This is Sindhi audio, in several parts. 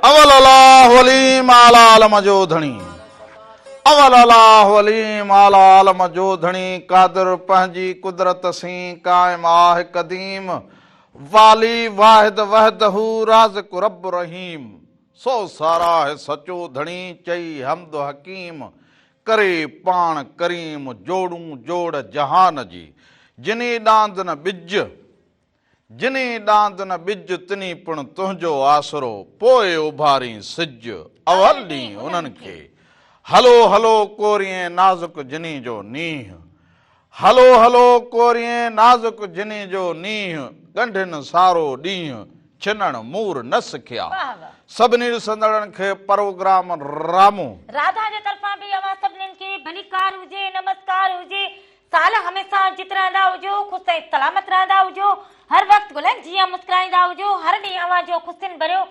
اول الله عليم اعلي عالم جو ڌڻي اول الله عليم اعلي عالم جو ڌڻي قادر پنهنجي قدرت سين قائم آه قديم والي واحد وحده رازق رب رحيم سو ساراهه سچو ڌڻي چئي حمد حڪيم ڪري پاڻ ڪريم جوڙون جوڙ جهان جي جني ڏاند نه ٻج جني ڏاند نه ٻج تني پڻ تنهنجو آسرو پوء اڀارين سج اول ڏينهن انهن کي هلو هلو ڪورين نازڪ جني جو نينهن هلو هلو ڪورين نازڪ جني جو نينهن ڳنڍين سارو ڏينهن ڇنڻ مور نه سکيا سڀني ڏسندڙن کي پروگرام رامو. راڌا جي طرفان به اوهان سڀنين کي ڀليڪار هجي نمسڪار هجي سال هميشه جت رهندا هجو، خوش ۽ سلامت رهندا هجو، هر وقت گلن جيان مسڪرائيندا هجو، هر ڏينهن اوهان جو خوشين ڀريو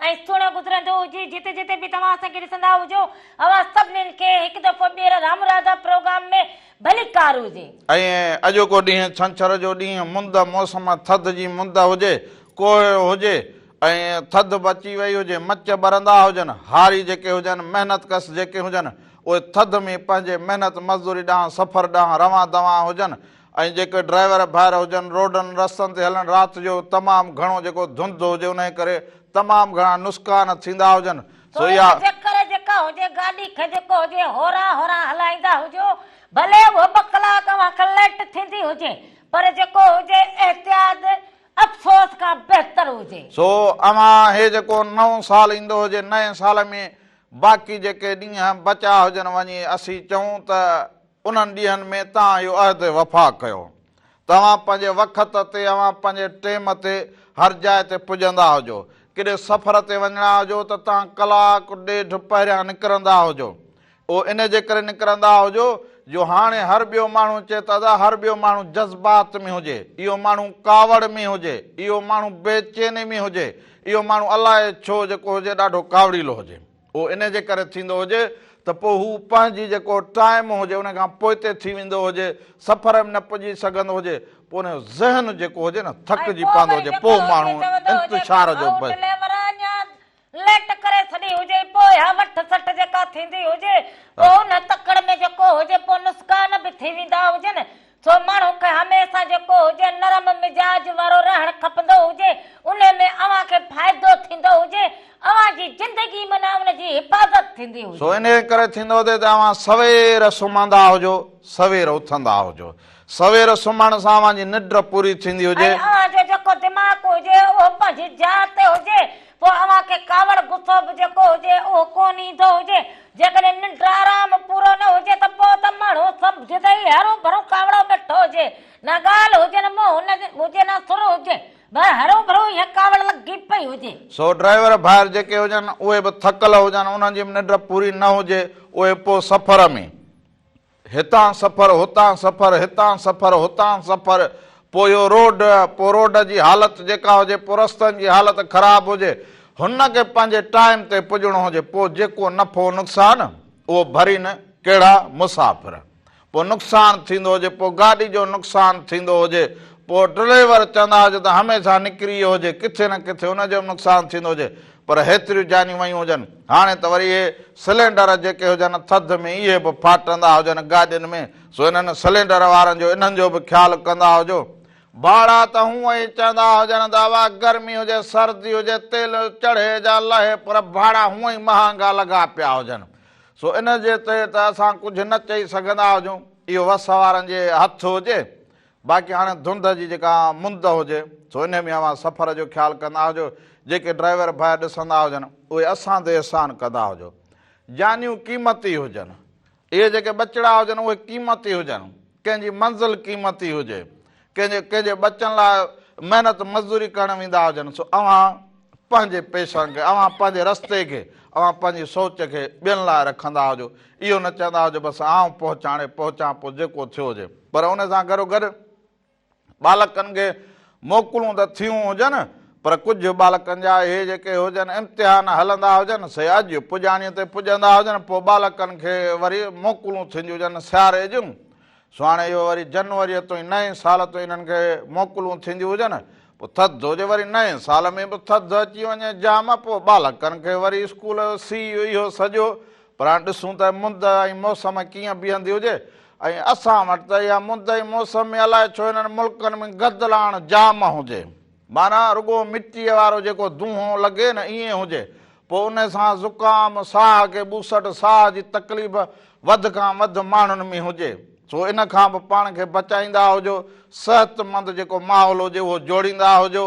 ۽ سهڻو گذرندو هجي، جتي جتي به توهان اسان کي ڏسندا هجو، اوهان سڀنين کي هڪ دفعو ٻيهر رام راڌا پروگرام ۾ ڀليڪار هجي. ۽ اڄوڪو ڏينهن ڇنڇر جو ڏينهن مند موسم ٿڌ جي مند هجي، ڪوهيڙو هجي ۽ ٿڌ به اچي وئي هجي، مچ ٻرندا هجن، هاري جيڪي هجن، محنت ڪش جيڪي هجن، اهي ٿڌ ۾ پنهنجي محنت مزدوري ڏانهن سفر ڏانهن روان دوان هجن ۽ جيڪي ڊرائيور ڀائر هجن روڊن رستن تي هلن رات جو تمام گهڻو جيڪو ڌنڌ هجي انهي ڪري تمام گهڻا نسقان ٿيندا هجن سو سو اها. جيڪر جيڪا هجي گاڏي کي جيڪو هجي هوران هوران هلائيندا هجو ڀلي اهو ٻه ڪلاڪ اوهان کان ليٽ ٿيندي هجي پر جيڪو هجي احتياط افسوس کان بهتر هجي. سو اوهان هي جيڪو نئون سال ايندو هجي نئين سال ۾ باقي جيڪي ڏينهن بچيا هجن وڃي اسين چئون ته انهن ڏينهن ۾ توهان اهو عهد وفا ڪيو ته اوهان پنهنجي وقت تي اوهان پنهنجي ٽيم تي هر جاء تي پڄندا هجو. ڪڏي سفر تي وڃڻا هجو ته توهان ڪلاڪ ڏيڍ پهريان نڪرندا هجو. اهو ان جي ڪري نڪرندا هجو جو هاڻي هر ٻيو ماڻهو چئي ته ادا هر ٻيو ماڻهو جذبات ۾ هجي، اهو ماڻهو ڪاوڙ ۾ هجي، اهو ماڻهو بيچيني ۾ هجي، اهو ماڻهو الائي ڇو جيڪو هجي ڏاڍو ڪاوڙيلو هجي. اهو ان جي ڪري ٿيندو هجي ته پوء هو پنهنجي جيڪو ٽائيم هجي ان کان پوئتي ٿي ويندو هجي، سفر ۾ نه پڄي سگهندو هجي، پوء ان جو ذهن جيڪو هجي نه ۽ ٿڪجي پوء پوندو وري هجي، جيڪو پوء هجي ماڻهو چوندو هجي ته انتشار جو ڀائو ڊليور اڃا ليٽ ڪري ڇڏي هجي پوء اها وٺ سٽ جيڪا ٿيندي هجي پوء ان تڪڙ ۾ جيڪو هجي پوء نسقان به ٿي ويندا هجن سو ماڻهو کي هميشه جيڪو هجي نرم مزاج وارو رهڻ کپندو هجي انهي ۾ اوهان کي فائدو ٿيندو هجي اوهان جي زندگي معنيٰ ان جي حفاظت ٿيندي سو هجي. انهيء ڪري ٿيندو هجي ته اوهان سوير سمهندا هجو سوير اٿندا هجو. سوير سمهڻ سان اوهان جي ننڊ پوري ٿيندي هجي. ۽ اوهان جو جيڪو دماغ هجي اهو پنهنجي جاء تي هجي پوء اوهان کي ڪاوڙ غصو به جيڪو هجي اهو ڪونه ايندو هجي. جيڪڏهن ننڊ آرام پورو نه هجي ته پوء ته ماڻهو سمجهه ته هي هروڀرو ڪاوڙو ويٺو هجي. نه ڳالهه هجي نه منهن هجي نه سر هجي بس هروڀرو ائين ڪاوڙ لڳي پئي هجي. سو ڊرائيور ڀائر جيڪي هجن اهي به ٿڪل هجن انهن جي به ننڊ پوري نه هجي اهي پوء سفر ۾. هتان سفر، هتان سفر، هتان سفر، هتان سفر، پوء اهو روڊ، پوء روڊ جي حالت جيڪا هجي، پوء رستن جي حالت خراب هجي، هن کي پنهنجي ٽائيم تي پڄڻو هجي، پوء جيڪو نفعو نقصان، اهو ڀرين ڪهڙا مسافر. پوء نقصان ٿيندو هجي، پوء گاڏي جو نقصان ٿيندو هجي، پوء ڊرائيور چوندا هجي ته هميشه نڪري ويو هجي، ڪٿي نه ڪٿي ان جو به نقصان ٿيندو هجي، پر هيتريون جانيون ويون هجن، هاڻي ته وري اهي سلينڊر جيڪي هجن ٿڌ ۾ اهي به ڦاٽندا هجن گاڏين ۾، سو انهن سلينڊر وارن جو انهن جو به خيال ڪندا هجو. ڀاڙا ته هونء ئي چوندا هجن ته ابا گرمي هجي سردي هجي تيل چڙهي جا لهي پر ڀاڙا هونء ئي مهانگا لڳا پيا هجن، سو ان جي تي ته اسان ڪجهه نه چئي سگهندا هجون، اهو وس وارن جي هٿ هجي. باقي هاڻي ڌنڌ جي جيڪا مند هجي سو انهي ۾ اوهان سفر جو خيال ڪندا هجو، جيڪي ڊرائيور ڀائر ڏسندا هجن اهي اسان تي احسان ڪندا هجو. جانيون قيمتي هجن، اهي جيڪي ٻچڙا هجن اهي قيمتي هجن، ڪنهن جي منزل قيمتي هجي، ڪنهن جي ڪنهن جي ٻچن لاء محنت مزدوري ڪرڻ ويندا هجن سو اوهان پنهنجي پيشن کي، اوهان پنهنجي رستي کي، اوهان پنهنجي سوچ کي ٻين لاء رکندا هجو. اهو نه چوندا هجو بس آئون پهچان ڙي پهچان پوء جيڪو ٿيو هجي. پر ان سان گڏوگڏ ٻالڪن کي موڪلون ته ٿيون هجن پر ڪجهه ٻالڪن جا اهي جيڪي هجن امتحان هلندا هجن سي اڄ پڄاڻيء تي پڄندا هجن پوء ٻالڪن کي وري موڪلون ٿينديون هجن سياري جون. سو هاڻي اهو وري جنوريء تائين نئين سال تائين انهن کي موڪلون ٿينديون هجن. پوء ٿڌ هجي وري نئين سال ۾ به ٿڌ اچي وڃي جام پوء ٻالڪن کي وري اسڪول جو سيء اهو سڄو پر هاڻ ڏسون ته مند ۽ موسم ڪيئن بيهندي هجي ۽ اسان وٽ ته اها مند ۽ موسم ۾ الائي ڇو هنن ملڪن ۾ گدلاڻ جام هجي معنيٰ رڳو مٽيء وارو جيڪو دونهون لڳي نه ائين هجي پوء ان سان زڪام، ساهه کي ٻوسٽ، ساهه جي تڪليف وڌ کان وڌ ماڻهن ۾ هجي. سو ان کان به پاڻ کي بچائيندا هجو، صحتمند جيڪو ماحول هجي اهو جوڙيندا هجو،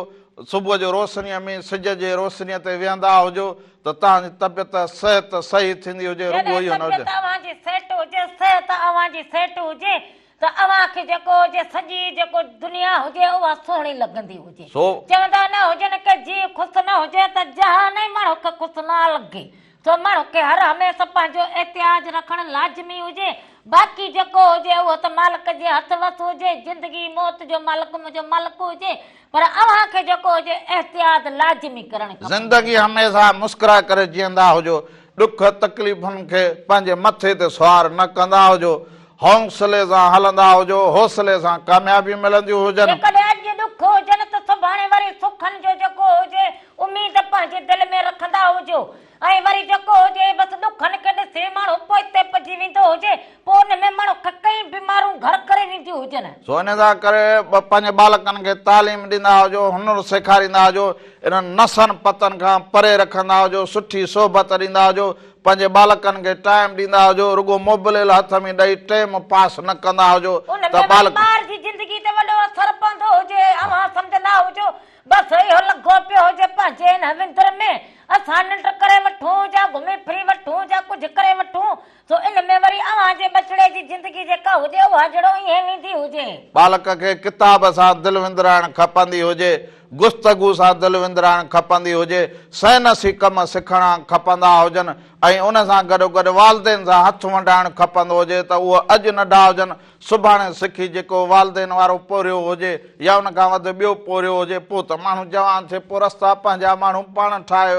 صبح جو روشنيء ۾ سج جي روشنيء تي ويهندا هجو ته توهان جي طبيعت، صحت صحيح ٿيندي هجي، رڳو جڏهن اهو نه هجي. طبيعت اوهان جي سيٽ هجي، صحت اوهان جي سيٽ هجي ته اوهان کي جيڪو هجي سڄي جيڪو دنيا هجي اها سهڻي لڳندي هجي. سو. چوندا نه هجن ڪه جيء خوش نه هجي ته جهان ئي ماڻهو کي خوش نه لڳي. سو ماڻهو کي هر هميشه پنهنجو احتياط رکڻ لازمي هجي. باقي جيڪو هجي اهو ته مالڪ جي هٿ وس هجي. زندگي موت جو مالڪ منهنجو مالڪ هجي. پر اوهان کي جيڪو هجي احتياط لازمي ڪرڻ کپندو. زندگي هميشه مسڪرائي ڪري جيئندا هجو. ڏک تڪليفن کي پنهنجي مٿي تي سوار نه ڪندا هجو، حوصلي سان هلندا هجو، حوصلي سان ڪاميابيون ملنديون هجن. جيڪڏهن اڄ ڏک هجن ته سڀاڻي وري سکن جو جيڪو هجي اميد پنهنجي دل ۾ رکندا هجو ۽ وري جيڪو هجي بس ڏکن کي ڏسي ماڻهو پوئتي پئجي ويندو هجي پوء ان ۾ ماڻهو کي ڪئين بيمارون گهر ڪري وينديون هجن. سو ان سان ڪري پنهنجي ٻالڪن کي تعليم ڏيندا هجو، هنر سيکاريندا هجو، انهن نشن پتن کان پري رکندا هجو، سٺي صحبت ڏيندا هجو، پنهنجي ٻالڪن کي ٽائيم ڏيندا هجو، رڳو موبليل هٿ ۾ ڏئي ٽيم پاس نه ڪندا هجو ان ته ۾ وري ٻالڪ. ٻار جي زندگي تي وڏو اثر پوندو هجي، اوهان سمجهندا هجو بس اهو لڳو پيو هجي پنهنجي ان وندر ۾، اسان ننڊ ڪري وٺون يا گهمي ڦري وٺون يا ڪجهه ڪري وٺون، سو ان ۾ وري اوهان جي ٻچڙي جي زندگي جيڪا هجي اها جهڙو ائين ويندي هجي. ٻالڪ کي ڪتاب سان دل وندرائڻ کپندي هجي، گفتگو سان دل وندرائڻ کپندي هجي، سائنسي ڪم سکڻا کپندا هجن ۽ ان سان گڏوگڏ والدين سان هٿ ونڊائڻ کپندو هجي ته اهو اڄ ننڍا هجن سڀاڻي سکي جيڪو والدين وارو پورهيو هجي يا ان کان وڌ ٻيو پورهيو هجي پوء ته ماڻهو جوان ٿئي پوء رستا پنهنجا ماڻهو پاڻ ٺاهي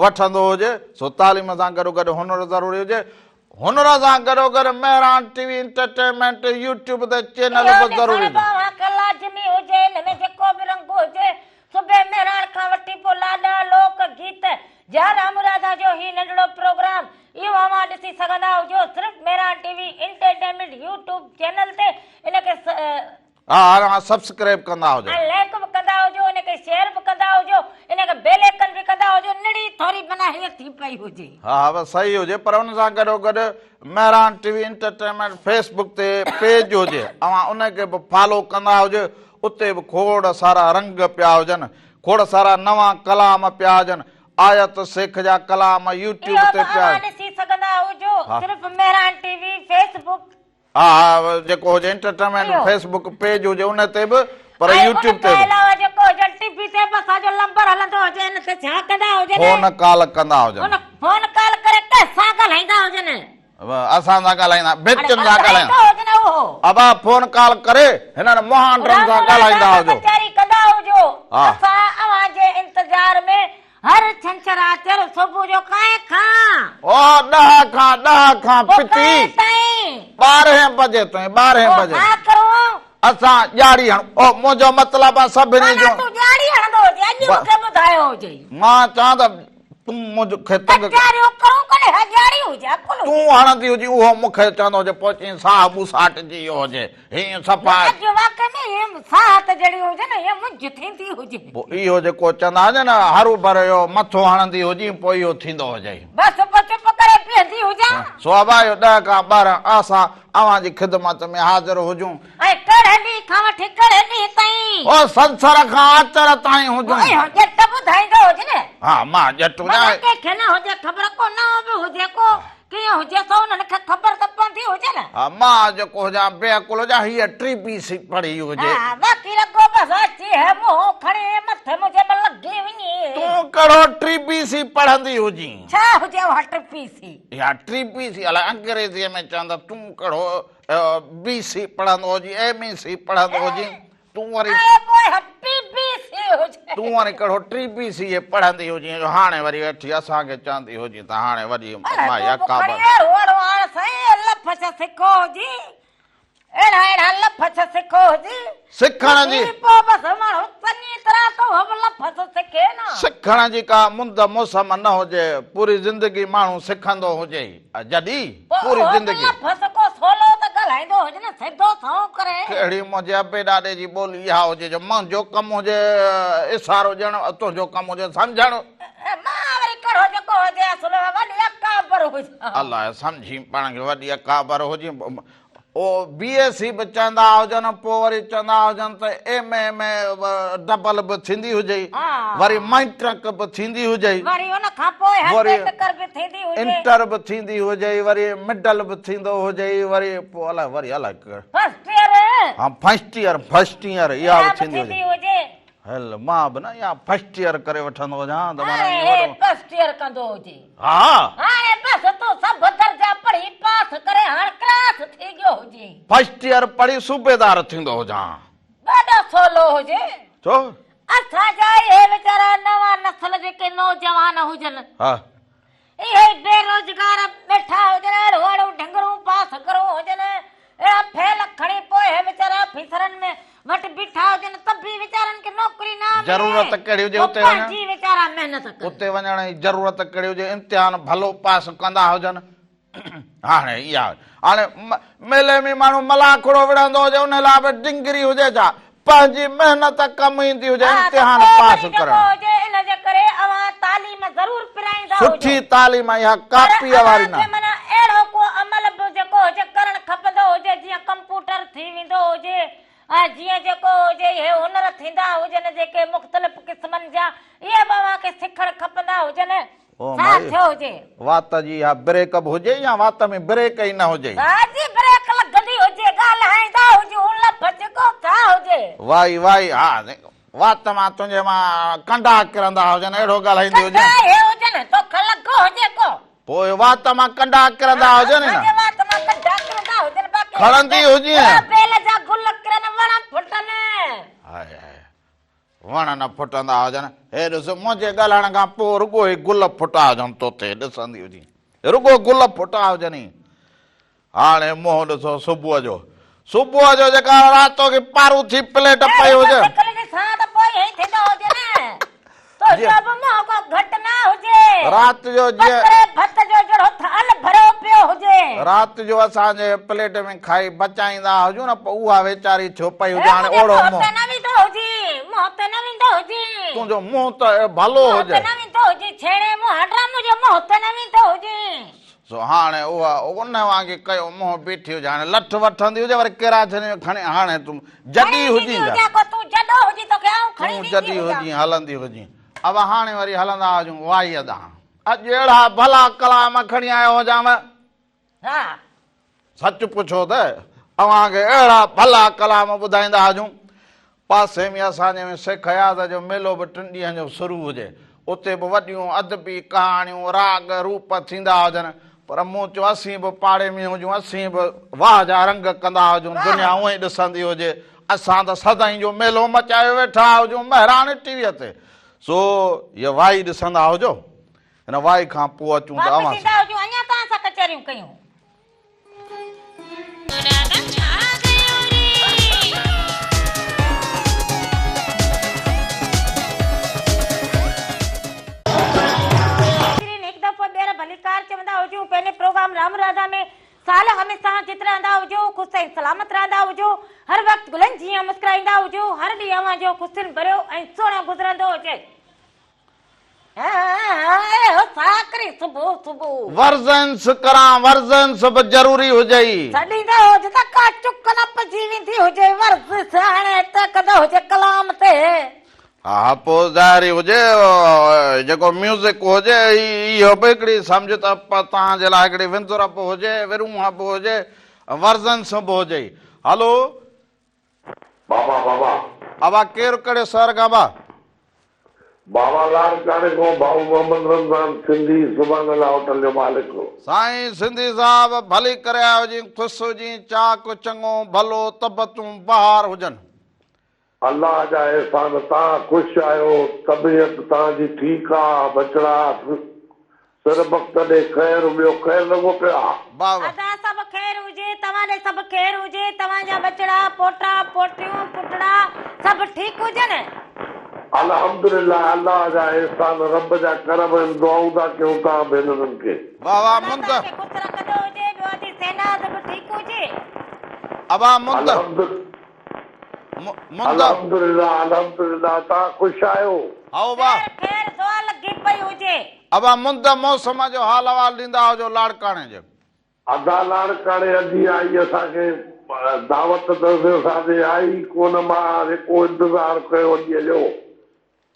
وٺندو هجي سو تعليم سان گڏوگڏ هنر ضروري هجي هنر سان گڏوگڏ Mehran T V entertainment YouTube تي چينل اهو به ضروري ڏسڻ به اوهان کي لازمي هجي ان ۾ جيڪو به رنگ هجي صبح مهراڻ کان وٺي پوء لاڏا، لوڪ گيت، جا رام راڌا جو هي ننڍڙو پروگرام اهو اوهان ڏسي سگهندا هجو صرف Mehran T V entertainment YouTube channel تي ان کي ها اوهان سبسڪرائب ڪندا هجو. ۽ لائيڪ به ڪندا هجو ان کي شيئر به ڪندا هجو ان کي بيل آئيڪن به ڪندا هجو نڙي ٿوري معنيٰ هيئن ٿي پئي هجي. ها ها بس صحيح هجي پر ان سان گڏو گڏ Mehran T V entertainment Facebook تي پيج هجي اوهان ان کي به فالو ڪندا هجو اتي به کوڙ سارا رنگ پيا هجن کوڙ سارا نوان ڪلام پيا هجن آيت شيخ جا ڪلام يوٽيوب اهو تي به پيا اوهان ڏسي سگهندا هجو ها. صرف مهراڻ ٽي وي فيس بڪ ها ها جيڪو هجي انٽرٽينمينٽ اهو. فيس بڪ پيج هجي ان تي به پر ۽ ان يوٽيوب تي کان به علاوه جيڪو هجي ٽي وي تي به اسان جو لمبر هلندو هجي ان تي ڇا ڪندا هجن فون ڪال ڪندا هجن ان فون ڪال ڪري ڪنهن سان ڳالهائيندا هجن اسان سان ڳالهائيندا اڙي ڀتين سان ٻڌائيندو ڳالهائيندا هجن اهو ابا فون ڪال ڪري هنن مهانڊن رام سان ڳالهائيندا راڌا سان هجو ڪچهري ڪندا هجو ها اسان اوهان جي انتظار ۾ هر ڇنڇر آچر صبح جو ڪائين کان. او ڏهه کان ڏهه کان پوء پتي. ڪائين تائين. ٻارهين بجي تائين ٻارهين پوء بجي. ڇا ڪرون. اسان ڄاڙي هڻون. او منهنجو مطلب آ سڀني جو. معنيٰ تون ڄاڙي هڻندو هجين اڄ مون کي ٻڌايو هجئي. مان چوان ته تون مون کي تنگ. ڪچهريون ڪرون ڪڏهن ها ڄاڙي هجي عقل هجي. تون هڻندي هجين اهو مون کي چوندو هجي پوء چئين ساهه ٻوساٽجي ويو هجي. هيئن صفا. اڄ واقعي ۾ هيئن ساهت جهڙي هجي نه هيئن منجهه ٿيندي هجي. پوء اهو جيڪو چوندا هجن نه هروڀرو اهو مٿو هڻندي هجين پوء اهو ٿيندو هجئي. بس پوء چپ ڪري بيهندي هجان. سو ابا اهو ڏهه کان 12 اسان اوهان جي خدمت ۾ حاضر هجون. ۽ ڪهڙي ڏينهن کان وٺي ڪهڙي ڏينهن تائين. او سنسر کان آچر تائين هجون. پوء اهو ڄٽ ٻڌائيندو هجي نه. ها مان ڄٽ هجان. معنيٰ ڪنهن کي نه هجي خبر ڪو نئون به هجي ڪو. ڪيئن هجي سو انهن کي خبر ته پوندي هجي نه. ها مان جيڪو هجان بي عقل هجان هيء ٽي پي سي پڙهي هجي. ها باقي رڳو بس اچي هي منهن کڻي مٿي منهنجي ۾ لڳي وڃي. تون ڪهڙو ٽي پي سي پڙهندي هجين. ڇا هجي اها ٽي پي سي. اها ٽي پي سي الائي انگريزيء ۾ چون ته تون ڪهڙو بي سي پڙهندو هجين ايم اي سي پڙهندو هجين. تون وري اي پوء اها پي بي سي هجي. تون وري ڪهڙو ٽي پي سي پڙهندي هجين جو هاڻي وري ويٺي اسان کي چوندي هجين ته هاڻي وري اڙي مائي تون به اڪابر. کڻي اهڙو اهڙو آڻ سائين لفظ سکو هجين. اهڙا اهڙا لفظ سکو هجي. سکڻ جي. پوء بس ماڻهو چڱي طرح ٿو اهو لفظ سکي نه. سکڻ جي ڪا مند موسم نه هجي، پوري زندگي ماڻهو سکندو هجي. جڏي پوري زندگي. پوء اهو به لفظ ڪو سولو ته ڳالهائيندو هجي نه سڌو سنئون ڪري. ڪهڙي منهنجي ابي ڏاڏي جي ٻولي اها هجي جو منهنجو ڪم هجي اشارو ڏيڻ تنهنجو ڪم هجي سمجهڻ. مان وري ڪهڙو جيڪو هجي اصل وڏي اڪابر هجان. الاء سمجهين پاڻ کي وڏي اڪابر هجين. او بي ايس سي به چوندا هجن پوء وري چوندا هجن ته ايم اي ۾ ڊبل به ٿيندي هجئي وري مئٽرڪ به ٿيندي هجئي وري ان کان پوء وري انٽر به ٿيندي هجي انٽر به ٿيندي هجئي وري مڊل به ٿيندو هجئي وري پوء الائي وري الائي فرسٽ ايئر ها فرسٽ ايئر فرسٽ ايئر اها به ٿيندي هجي هل مان به نه اها فرسٽ ايئر ڪري وٺندو هجان ته معنيٰ هاڻي هي فرسٽ ايئر ڪندو هجي. ها. هاڻي بس تون سڀ درجا پڙهي پاس ڪري هاڻ ڪلاس ٿي گيو هجين. فرسٽ ايئر پڙهي صوبيدار ٿيندو هجان. ڏاڍو سولو هجي. ڇو؟ اسان جا اهي ويچارا نوان نسل جيڪي نوجوان هجن. ها. اهي بيروزگار ويٺا هجن، اهڙو اهڙو ڍنگرون پاس ڪرون هجن، اهڙا فيل کڻي پوء اهي ويچارا آفيسرن ۾ وٽ بيٺا هجن ته به ويچارن کي نوڪري نه ملي، ضرورت ڪهڙي هجي پوء اتي وڃڻ؟ پنهنجي ويچارا محنت ڪن. اتي وڃڻ جي ضرورت ڪهڙي هجي، امتحان ڀلو پاس ڪندا هجن. هاڻي اها هاڻي ميلي ۾ ماڻهو ملاکڙو وڙهندو هجي ان لاء به ڊنگري هجي ڇا؟ پنهنجي محنت ڪم ايندي هجي ها ته امتحان پوء پاس وري ڪرڻ. جيڪو هجي ان جي ڪري اوهان تعليم ضرور پرائيندا هجو. سٺي تعليم اها پر ڪاپيء واري اوهان نه. کي معنيٰ اهڙو ڪو عمل به جيڪو هجي ڪرڻ کپندو هجي جيئن ڪمپوٽر ٿي ويندو هجي ۽ جيئن جيڪو هجي اهي هنر ٿيندا هجن جيڪي مختلف قسمن جا اهي به اوهان کي سکڻ کپندا هجن. او ڇا مائي، ٿيو هجي؟ وات جي اها بريڪ به هجي يا وات ۾ بريڪ ئي نه هجي؟ ڇا جي بريڪ لڳندي هجي، ڳالهائيندا هجون لفظ ڪو ڇا هجي؟ وائي وائي، ها وات مان تنهنجي مان ڪنڊا ڪرندا هجن اهڙو ڳالهائيندي هجين. ڪنڊا اهي هجن، توکي لڳو هجي ڪو؟ پوء وات مان ڪنڊا ڪرندا هجن نه. اسان جي وات مان ڪنڊا ڪرندا هجن باقي کڻندي هجين. بيل جا گل ڪرن وڻ ڦٽن. هاء هاء وڻ نه ڦٽندا هجن. هي ڏس، منهنجي ڳالهائڻ کان پوء رڳو هي گل ڦٽا هجن تو تي، ڏسندي هجين. رڳو گل ڦٽا هجن ئي. هاڻي منهن ڏسو صبح جو. صبح جو جيڪا راتو کي پاروٿي پليٽ پئي هجي. اهڙي شڪل ڏسان ته پوء ائين ٿيندو هجي نه. تنهنجو به منهن ڪو گهٽ نه هجي. رات جو جيئن. پتري ڀت جو جهڙو ٿال ڀريو پيو هجي. رات جو اسان جي پليٽ ۾ کائي بچائيندا هجون نه پوء اها ويچاري ٿيو پئي هجي هاڻي اوڙو منهن. منهن تي نه ويندو هجي. منهن تي نه ويندو هجي. تنهنجو منهن ته ڀلو منهن هجي. تي نه ويندو هجي ڇيڻي منهن ڊرامو جو منهن تي نه ويندو هجي. سو هاڻي اها ان وانگي ڪيو منهن بيٺي هجي هاڻي لٺ وٺندي هجي وري ڪراچين ۾ کڻي هاڻي تون جڏي هجين جا تون جڏي هجين هلندي هجين ابا هاڻي وري هلندا هجون وائيء ڏانهن اڄ اهڙا ڀلا ڪلام کڻي آيو هجانء. سچ پڇو ته اوهان کي اهڙا ڀلا ڪلام ٻڌائيندا هجون. پاسي ۾ اسان جي ۾ شيخ اياز جو ميلو به ٽن ڏينهن جو شروع هجي. اتي به وڏيون ادبي ڪهاڻيون، راڳ روپ ٿيندا هجن. پر مون چيو اسين به پاڙي ۾ هجون، اسين به واهه جا رنگ ڪندا هجون، دنيا اونئين ئي ڏسندي هجي. اسان ته سدائين جو ميلو مچايو ويٺا هجون مهراڻ ٽي ويء تي. سو هيء وائي ڏسندا هجو. هن وائي کان پوء اچون ته اوهان واپس ايندا هجون اڃا توهان سان ڪچهريون ڪيون. ناظرين هڪ دفعو ٻيهر ڀليڪار چوندا هجون پنهنجي پروگرام رام راڌا ۾ سال هميشه جت رهندا هجو خوش ۽ سلامت رهندا هجو هر وقت گلن جيان مسڪرائيندا هجو هر ڏينهن اوهان جو خوشين ڀريو ۽ سهڻو گذرندو هجي. ورزنس ڪران ورزنس به ضروري هجئي. ڇڏيندو هج ته ڪا چڪ نه پئجي ويندي هجي ورزش هاڻي ٽهڪندو هجي ڪلام تي. ها پوء ظاهر ئي هجي جيڪو ميوزڪ هجي اهو به هڪڙي سمجهه ته توهان جي لاء هڪڙي وندر به هجي ورونهه به هجي ورزنس به هجئي. هلو. بابا بابا. ابا ڪير ڪهڙي شهر کان با. بابا لاڙڪاڻي کان ڀائو محمد رمضان سنڌي سبحان الله هوٽل جو مالڪ. سائين سنڌي صاحب ڀلي ڪري آيو هجين خوش هجين چاڪ چڱو ڀلو طبعتون بهار هجن. الله جا احسان تان خوش آهيو طبعيت تان جي ٺيڪ آ بچڙا سر بخت ڏي خير ٻيو خير لڳو پيو آ. واھ واھ. ادا سڀ خير هجي توهان توهان ڏي سڀ خير هجي، توهان جا ٻچڙا، پوٽا، پوٽيون، پٽڙا سڀ ٺيڪ هجن. الحمدلله الله جا احسان رب جا ڪرم آهن دعائون ٿا ڪيون توهان ڀينرن کي. واه واه الله مند. توهان کي خوش رکندو هجي، ٻيو ادي سيناز به ٺيڪ هجي. ابا مند. مند. الحمدلله الحمدلله توهان خوش آهيو. هائو ابا. خير خير دعا لڳي پئي هجي. ابا مند موسم جو حال احوال ڏيندا هجو لاڙڪاڻي جو. ادا لاڙڪاڻي ادي آئي اسان کي دعوت ته اسان جي آئي ڪونه مان جيڪو انتظار ڪيو ادي جو.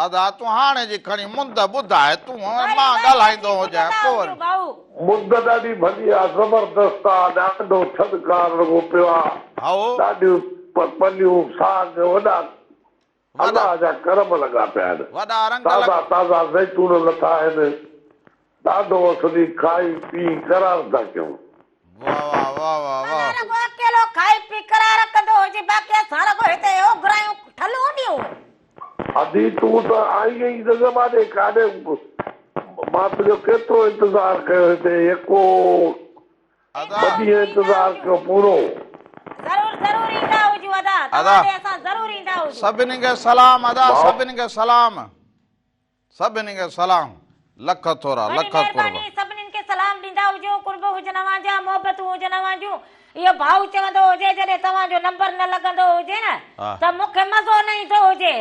ادا تون هاڻي جي کڻي مند ٻڌاء تون وري مان وري ڳالهائيندو اچي هجان پڄندا پوء وري. هجو ڀائو. مند ڏاڍي ڀلي آ زبردست آ ڏاڍو ٿڌڪار لڳو پيو آ هائو. ڏاڍيون پليون ساڳ وڏا وڏا. الله جا ڪرم لڳا پيا آهن وڏا رنگ تازا لڳ. تازا زيتون لٿا آهن ڏاڍو اصلي کائي پي قرار ٿا ڪيون. واه واه واه واه معنيٰ واه. رڳو اڪيلو کائي پي قرار ڪندو هجي باقي اسان رڳو هتي اوگرايون ٺلهون ڏيون. ادي تون ته آئين ئي نه زماني ڪاڏي مان تنهنجو ڪيترو انتظار ڪيو هتي يڪو ادا. ٻه ڏينهن انتظار ڪيو پورو. ضرور ضرور ايندا هجون ادا ادا توهان ڏي اسان ضرور ايندا هجون. سڀني کي سلام ادا ڀاء. سڀني کي سلام سڀني کي سلام لک ٿورا وڏي لک قرب. مهرباني سڀنين کي سلام ڏيندا هجو قرب هجن اوهان جا محبتون هجن اوهان جون اهو ڀائو چوندو هجي جڏهن توهان جو نمبر نه لڳندو هجي نه ته مون کي مزو نه ايندو هجي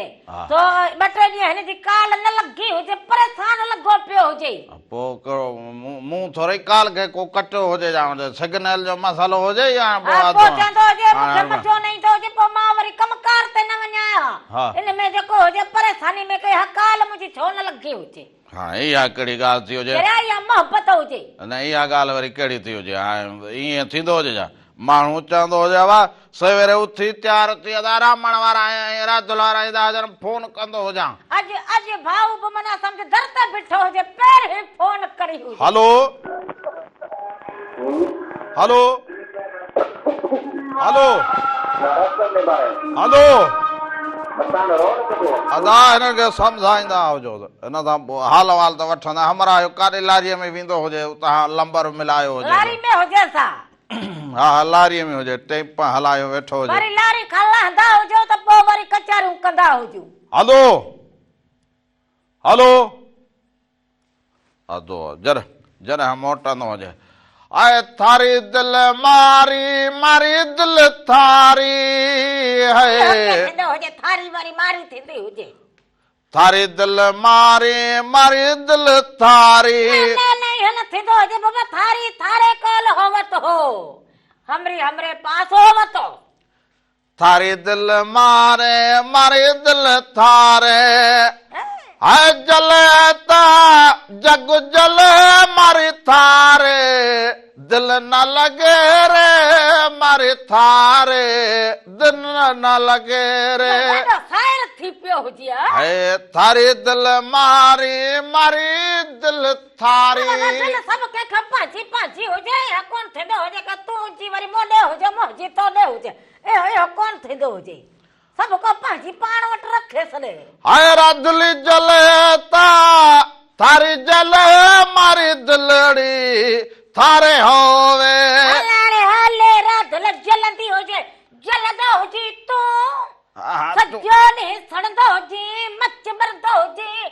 سو ٻه ٽي ڏينهن هن جي ڪال نه لڳي هجي پريشان لڳو پيو هجي. پوء ڪهڙو مون ٿورئي ڪال کي ڪو ڪٽيو هجي يا سگنل جو مسئلو هجي يا پوء ها پوء چوندو هجي مون کي مزو نه ايندو هجي پوء مان وري ڪم ڪار تي نه وڃان ها ان ۾ جيڪو هجي پريشاني ۾ ڪي ها ڪال منهنجي ڇو نه لڳي هجي. ها اها ڪهڙي ڳالهه ٿي هجي. ڪريا اها محبت هجي. نه اها ڳالهه وري ڪهڙي ٿي هجي. ها ائين ٿيندو هجي ڇا. ماڻهو چوندو هجي ابا سويري اٿي تيار ٿي ادا رامڻ وارا ۽ راڌل وارا ايندا هجن فون ڪندو هجان. اڄ اڄ ڀائو به معنيٰ سمجهه در تي بيٺو هجي پهرين فون ڪري هجي. هلو هلو هلو هلو ادا هنن کي سمجهائيندا هجو هن سان حال احوال ته وٺندا همراهه اهو ڪاڏي لاريء ۾ ويندو هجي اتان لمبر ملايو هجي لاري ۾ هجيس ها. ها ها لاريء ۾ هجي ٽيپ هلايو ويٺو هجي. وري لاري کان لهندا هجو ته پوء وري ڪچهريون ڪندا هجو. هلو هلو ادو جڏهن جڏهن موٽندو هجي آء ٿاري دل ماري ماري دل ٿاري هي. اهو ڪيئن ٿيندو هجي ٿاري واري ماري ٿيندي هجي. ٿاري دل ماري ماري دل ٿاري. نه نه نه اهو نه ٿيندو هجي بابا ٿاري ٿاري ڪول هوت هو همري همري پاس هوت هو. ٿاري دل ماري ماري دل ٿاري هاء جلي ته جڳ جلي ماري ٿاري دل نه لڳي ري ماري ٿاري دل نه لڳي ري. ڏاڍو سائر ٿي پيو هجي ها. هاء ٿاري دل ماري ماري دل ٿاري. بابا دل سڀ ڪنهن کان پنهنجي پنهنجي هجي اهو ڪونه ٿيندو هجي ڪه تنهنجي وري مون ڏي هجي منهنجي تو ڏي هجي اهو اهو ڪونه ٿيندو هجي سڀ ڪو پنهنجي پاڻ وٽ رکي ڇڏي. هاء راڌلي جلي ته ٿاري جلي ماري دلڙي ٿاري هووي. هلاڙي هلي راڌل جلندي هجي جلندو هجين تون. سڄو ڏينهن سڙندو هجين، مچ ٻرندو هجين،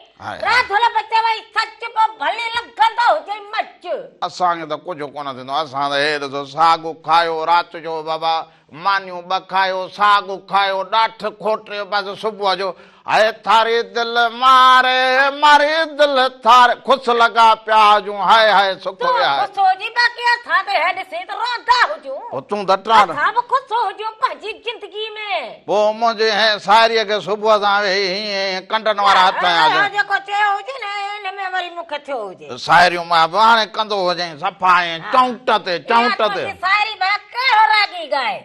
راڌل به چوئي سچ پوء ڀلي لڳندو هجئي مچ. اسان کي ته ڪجهه ڪونه ٿيندو، اسان ته هي ڏسو ساڳ کايو رات جو بابا مانيون ٻه کايو ساڳ کايو ڏاٺ کوٽيو بس صبح جو هاء ٿاري دل ماري ماري دل ٿاري خوش لڳا پيا هجون هاء هاء سک تون ويا. خوش هجين باقي اسان ته هي ڏسين ته روندا هجون. پوء تون ته ٽان. اسان به خوش هجون پنهنجي زندگي ۾. پوء منهنجي هين ساهريء کي صبح سان ويهي هيئن هيئن ڪنڊن وارا هٿ هنيا اهو هجن. جيڪو چيو هجي نه ان ۾ وري مون کي ٿيو هجي. ساهريون مان به هاڻي ڪندو هجين صفا ائين چونٽ تي چونٽ اها تي. تنهنجي ساهري ڀلا ڪهڙو راڳي ڳائي.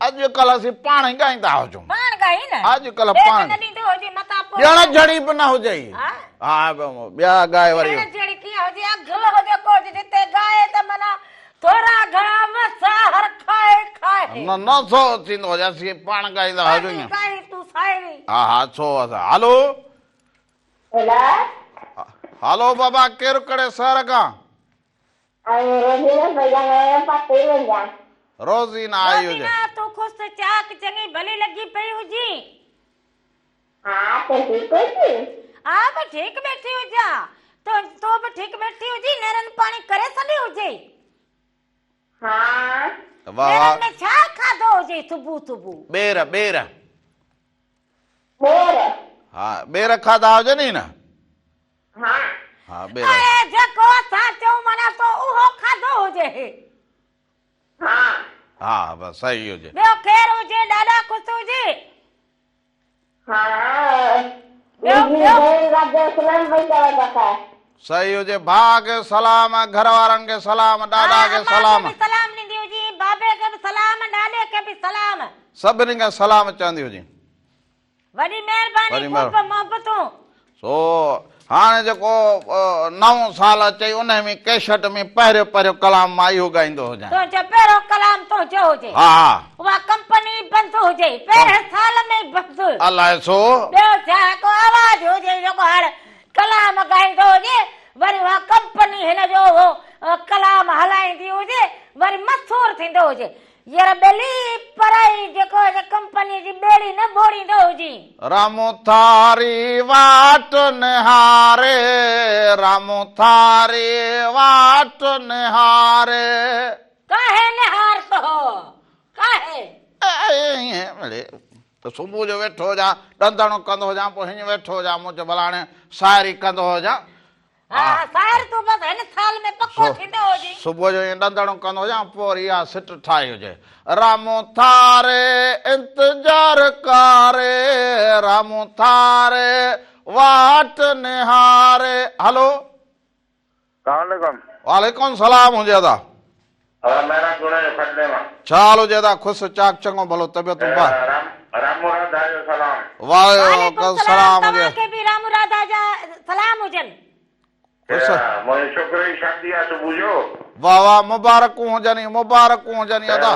اڄڪلهه اسين پاڻ ئي ڳائيندا هجون. پاڻ ڳائي نه. اڄڪلهه ٻئي پاڻ. کي نه ڏيندو هجي متان پوء. ڏيڻ جھڙي به نه هجئي. ها. ها ٻيا ڳائي وري. ڏيڻ جھڙي ڪيئن هجي اگهل هجي ڪو هجي جتي ڳائي ته معنيٰ ٿورا گهڻا مساهر کائي کائي. نه نه سو ٿيندو هجي اسين پاڻ ڳائيندا هجون. پنهنجي ڳائي تون ساهري. ها ها سو اسان هلو. هيلو. هلو بابا ڪير ڪهڙي شهر کان. آئون روهيلو پئي ڳالهايان پاتي منجهان. روزينا آئي هجي. روزينا تون خوش چاڪ چڱي ڀلي لڳي پئي هجين. ها ته ٺيڪ هجين. آء به ٺيڪ ويٺي هجان. تون به ٺيڪ ويٺي هجين نيرن پاڻي ڪري ڇڏي هجي. ها. واه واه. نيرن ۾ ڇا کاڌو هجي صبح صبح. ٻير ٻير. ٻير. ها ٻير کاڌا هجن ئي نه. ها. ها ٻير. اڙي جيڪو اسان چئون معنيٰ تو اهو کاڌو هجي. ها. ها بس صحيح هجي. ٻيو خير هجي ڏاڏا خوش هجي. ها. منهنجي ڀيڻ راجا سلام پئي چوي توکي. صحيح هجي ڀاء کي سلام گهر وارن کي سلام ڏاڏا کي سلام. ها امان کي به سلام ڏيندي هجي بابي کي به سلام ڏاڏي کي به سلام. سڀني کي سلام چوندي هجي. وڏي مهرباني قرب محبتون. سو هاڻي جيڪو نئون سال اچئي انهي ۾ ڪيشٽ ۾ پهريون پهريون ڪلام مان اهو ڳائيندو هجان. تنهنجو پهريون ڪلام تنهنجو هجي. ها ها. اها ڪمپني بند هجي پهرين سال ۾ ئي بند. الائي ڇو. ٻيو ڇا ڪو آواز هجي جيڪو هاڻ ڪلام ڳائيندو هجي وري اها ڪمپني هن جو اهو ڪلام هلائيندي هجي وري مشهور ٿيندو هجي. يار ٻيلي پرائي جيڪو هن ڪمپني جي ٻيڙي نه ٻوڙيندو هجين. رامو ٿاري واٽ نهاري، رامو ٿاري واٽ نهاري. ڪاهي نهارتو هو، ڪاهي. ائين مڙي ته صبح جو ويٺو هجان، ڏندڻ ڪندو هجان، پوء هيئن ويٺو هجان، مون چيو ڀلا هاڻي شاعري ڪندو هجان. ها ساحر تون بس هن سال ۾ پڪو ٿيندو هجين. صبح جو ائين ڏندڻو ڪندو هجان پوء وري اها سٽ ٺاهي هجي. رامو ٿاري انتظار ڪاري رامو ٿاري واٽ نهاري. هلو. سلام عليڪم. وعليڪم سلام هجي ادا. ادا مهران جوڻيجو کڏڙي مان. ڇا حال هجي ادا خوش چاڪ چڱو ڀلو طبيعتون با. رامو راڌا جو سلام. وعليڪم سلام هجي. توهان کي به رامو راڌا جا سلام هجن. خوش. منهنجي ڇوڪري جي شادي آ صبح جو. واه واه مبارڪون هجن ئي مبارڪون هجن ئي ادا.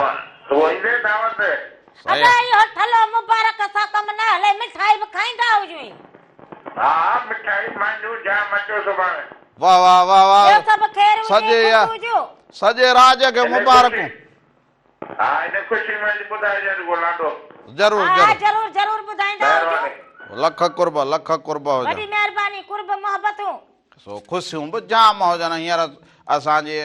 تون ايندين دعوت تي. ادا اهو ٺلهو مبارڪ سان ڪم نه هلي مٺائي به کائيندا هجون ئي. ها مٺائي مانجون جام اچو سڀاڻي. واه واه واه واه ٻيو سڀ خير هجي سڄي خوش هجو. سڄي راڄ کي مبارڪون. ها ان خوشي ۾ اڄ ٻڌائجان رڳو لاڏو. ضرور ها ضرور. ضرور ضرور ٻڌائيندا هجو. مهرباني. لک قرب لک قرب هجن. وڏي مهرباني قرب محبتون. سو خوشيون به جام هجن هينئر اسان جي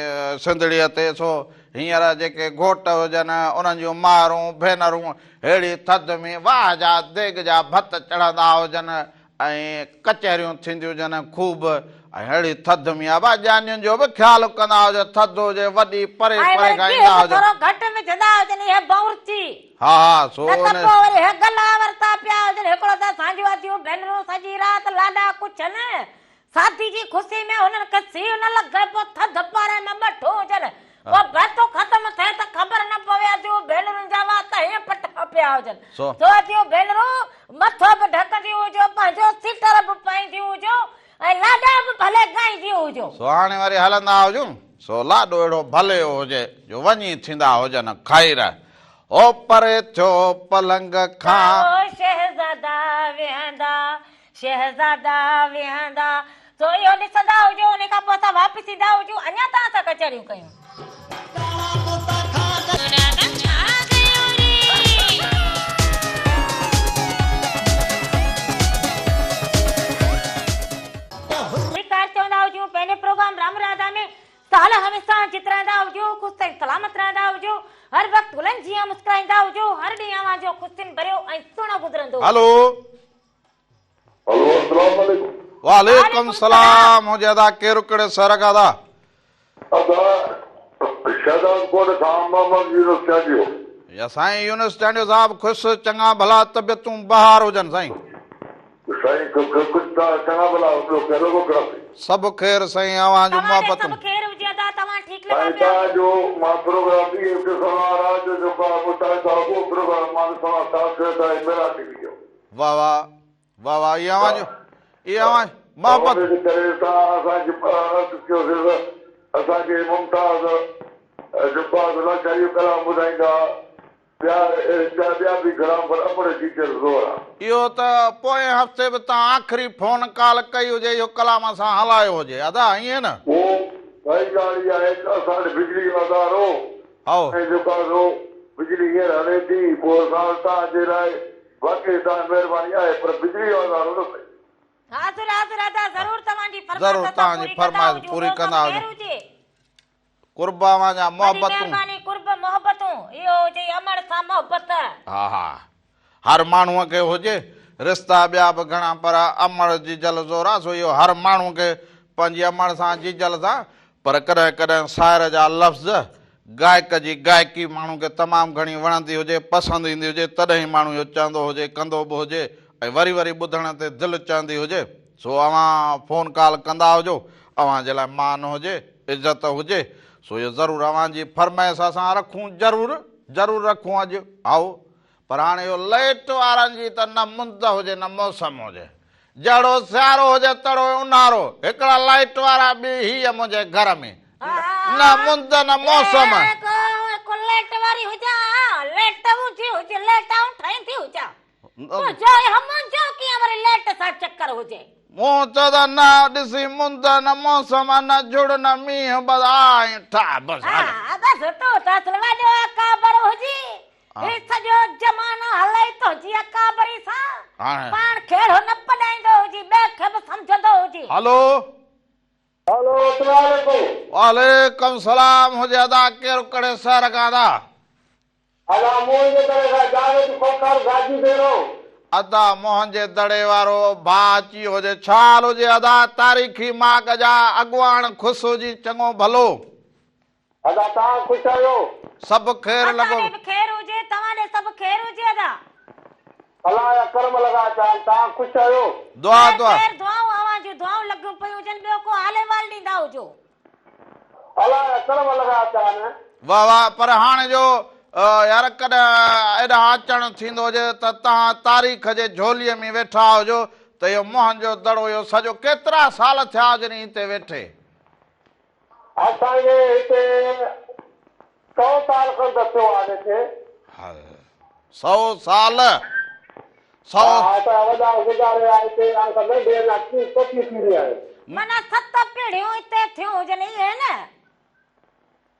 سنڌڙيء تي سو هينئر جيڪي گهوٽ هجن انهن جون مائرون ڀينرون ههڙي ٿڌ ۾ واهه جا ديڳ جا ڀت چڙهندا هجن ۽ ڪچهريون ٿينديون هجن خوب ۽ ههڙي ٿڌ ۾ ابا ڄاڃين جو به خيال ڪندا هجن ٿڌ هجي وڏي پري ۽ پري وري کان گيهه ايندا به هجن. ٿورو گهٽ وجهندا هجن اهي باورچي. ها ها سو نه ته ان. پوء وري هي گلا ورتا پيا هجن هڪڙو ته اسان جون اديون ڀينرون سڄي رات لاڏا ڪڇن شادي جي خوشي ۾ هنن کي سيء نه لڳي پوء ٿڌ پاري ۾ ٻٺو هجن پوء ڀت ختم ٿئي ته خبر نه پوي اديون ڀينرن جا وات هيئن پٽا پيا هجن سو. سو اديون ڀينرون مٿو به ڍڪنديون هجو پنهنجو سيٽر به پائينديون هجو ۽ لاڏا به ڀلي ڳائينديون هجو. سو هاڻي وري هلندا هجون سو لاڏو اهڙو ڀلي هجي جو وڃي ٿيندا هجن خير. او پري ٿيو پلنگ کان. او شهزادا ويهندا، شهزادا ويهندا. سو اهو ڏسندا هجو، انهي کان پوء اسان واپس ايندا هجون، اڃا توهان سان ڪچهريون ڪيون. ڀليڪار چوندا هجون پنهنجي پروگرام رام راڌا ۾. سال هميشه جت رهندا هجو، خوش ۽ سلامت رهندا هجو، هر وقت گلن جيان مسڪرائيندا هجو، هر ڏينهن اوهان جو خوشين ڀريو ۽ سهڻو گذرندو هجي. هلو. هلو السلام عليڪم. وعليڪم سلام هجي ادا ڪير ڪهڙي شهر کان ادا. ادا شهداد ڪوٽ کان محمد يونس چانڊيو. يا سائين يونس چانڊيو صاحب خوش چڱا ڀلا طبيعتون بهار هجن سائين. سائين ڪجهه چڱا ڀلا ٻيو ڪهڙو ڪو ڪراسي. سڀ خير سائين اوهان جون توهان ڏي محبتون. سڀ خير هجي ادا توهان ٺيڪ لڳا سائين پيا توهان آهيو. جو مان پروگرام ڏينهن ڏسندو آهيان رات جو جيڪو آهي مشاهده اهو پروگرام مان ڏسندو آهيان خاص ڪري توهان جي ميرا ٽي وي جو. واه واه واه واه اهي اوهان جو اهي اوهان محبت. ان جي ڪري توهان اسان کي عرض ڪيوسي ته اسان کي ممتاز جيڪو آهي سو لاشاري جو ڪلام ٻڌائيندا. ٻيا ٻيا به گهڻا پر امڙ جي جر زور آ. اهو ته پوئين هفتي به توهان آخري فون ڪال ڪئي هجي اهو ڪلام اسان هلايو هجي ادا ائين نه. اهو صحيح ڳالهه اها آهي ته اسان وٽ بجلي جو ادارو هائو. ۽ جيڪو آهي سو بجلي هينئر هلي ٿي پوء اسان توهان جي لاء واقعي توهان جي مهرباني آهي پر بجلي جو آزار نه سهي. حاضر حاضر ادا ضرور توهان جي فرمائش ضرور اسان توهان جي پوري ڪندا فرمائش هجون پوري ٻيو سڀ ڪندا خير هجون. هجي. قرب اوهان جا وڏي محبتون. مهرباني قرب محبتون اهو هجي امڙ سان محبت. ها ها هر ماڻهوء کي هجي رشتا ٻيا به گهڻا پر امڙ جيجل زور آ سو اهو هر ماڻهوء کي پنهنجي امڙ سان جيجل سان پر ڪڏهن ڪڏهن شاعر جا لفظ گائڪ جي گائڪي ماڻهو کي تمام گهڻي وڻندي هجي پسند ايندي هجي تڏهن ئي ماڻهو اهو چوندو هجي ڪندو به هجي ۽ وري وري ٻڌڻ تي دل چوندي هجي سو اوهان فون ڪال ڪندا هجو، اوهان جي لاء مان هجي، عزت هجي، سو اهو ضرور اوهان جي فرمائش اسان رکون ضرور ضرور رکون اڄ هائو پر هاڻي اهو لئٽ وارن جي ته نه مند هجي نه موسم هجي جهڙو سيارو هجي تهڙو اونهارو هڪڙا لائٽ وارا ٻي هيء منهنجي گهر ۾ نه مند نه موسم. هڪ لئٽ واري هجان ها لئٽ منهنجي هجي لئٽ آئون ٺاهيندي هجان. تنهنجو ۽ منهنجو ڪيئن وري ليٽ سان چڪر هجي. مون چيو ته نه ڏسي مند نه موسم نه جهڙ نه مينهن بس آ ۽ ٺاهه بس هل. ها بس تون ته اصل وڏو اڪابر هجين. هي سڄو زمانو هلئي تنهنجي اڪابري سان. پاڻ کي اهڙو نه پڏائيندو هجين ٻئي کي به سمجهندو هجين. هلو. هلو اسلام عليڪم. وعليڪم سلام هجي ادا ڪير ڪهڙي شهر کان ادا. ادا موهن جي دڙي کان جاويد کوکر گاجي ڀيرو. ادا موهن جي دڙي وارو ڀاء اچي هجي ڇا حال هجي ادا تاريخي ماڳ جا اڳواڻ خوش هجي چڱو ڀلو. ادا توهان خوش آهيو. سڀ خير اسان لڳو. ڏي به خير هجي توهان ڏي سڀ خير هجي ادا. الله جا ڪرم لڳا پيا آهن توهان خوش آهيو. دعا خير دعا. خير دعائون اوهان جون دعائون لڳيون پيون هجن ٻيو ڪو حال احوال ڏيندا هجو. الله جا ڪرم لڳا پيا آهن. واه واه پر هاڻ جو يار ڪڏهن ايڏانهن اچڻ ٿيندو هجي ته توهان تاريخ جي جهوليء ۾ ويٺا هجو ته اهو موهن جو دڙو اهو سڄو ڪيترا سال ٿيا هجن هتي ويٺي. اسان کي هتي سئو سال کن ته ٿيو آهي ويٺي. هل سئو سال سئو. ها اسان جا وڏا گذاري ويا هتي اسان ننڍي اڃا ٽين چوٿين پيڙهي آهيون. معنيٰ ست پيڙهيون هتي ٿيون هجن ائين نه؟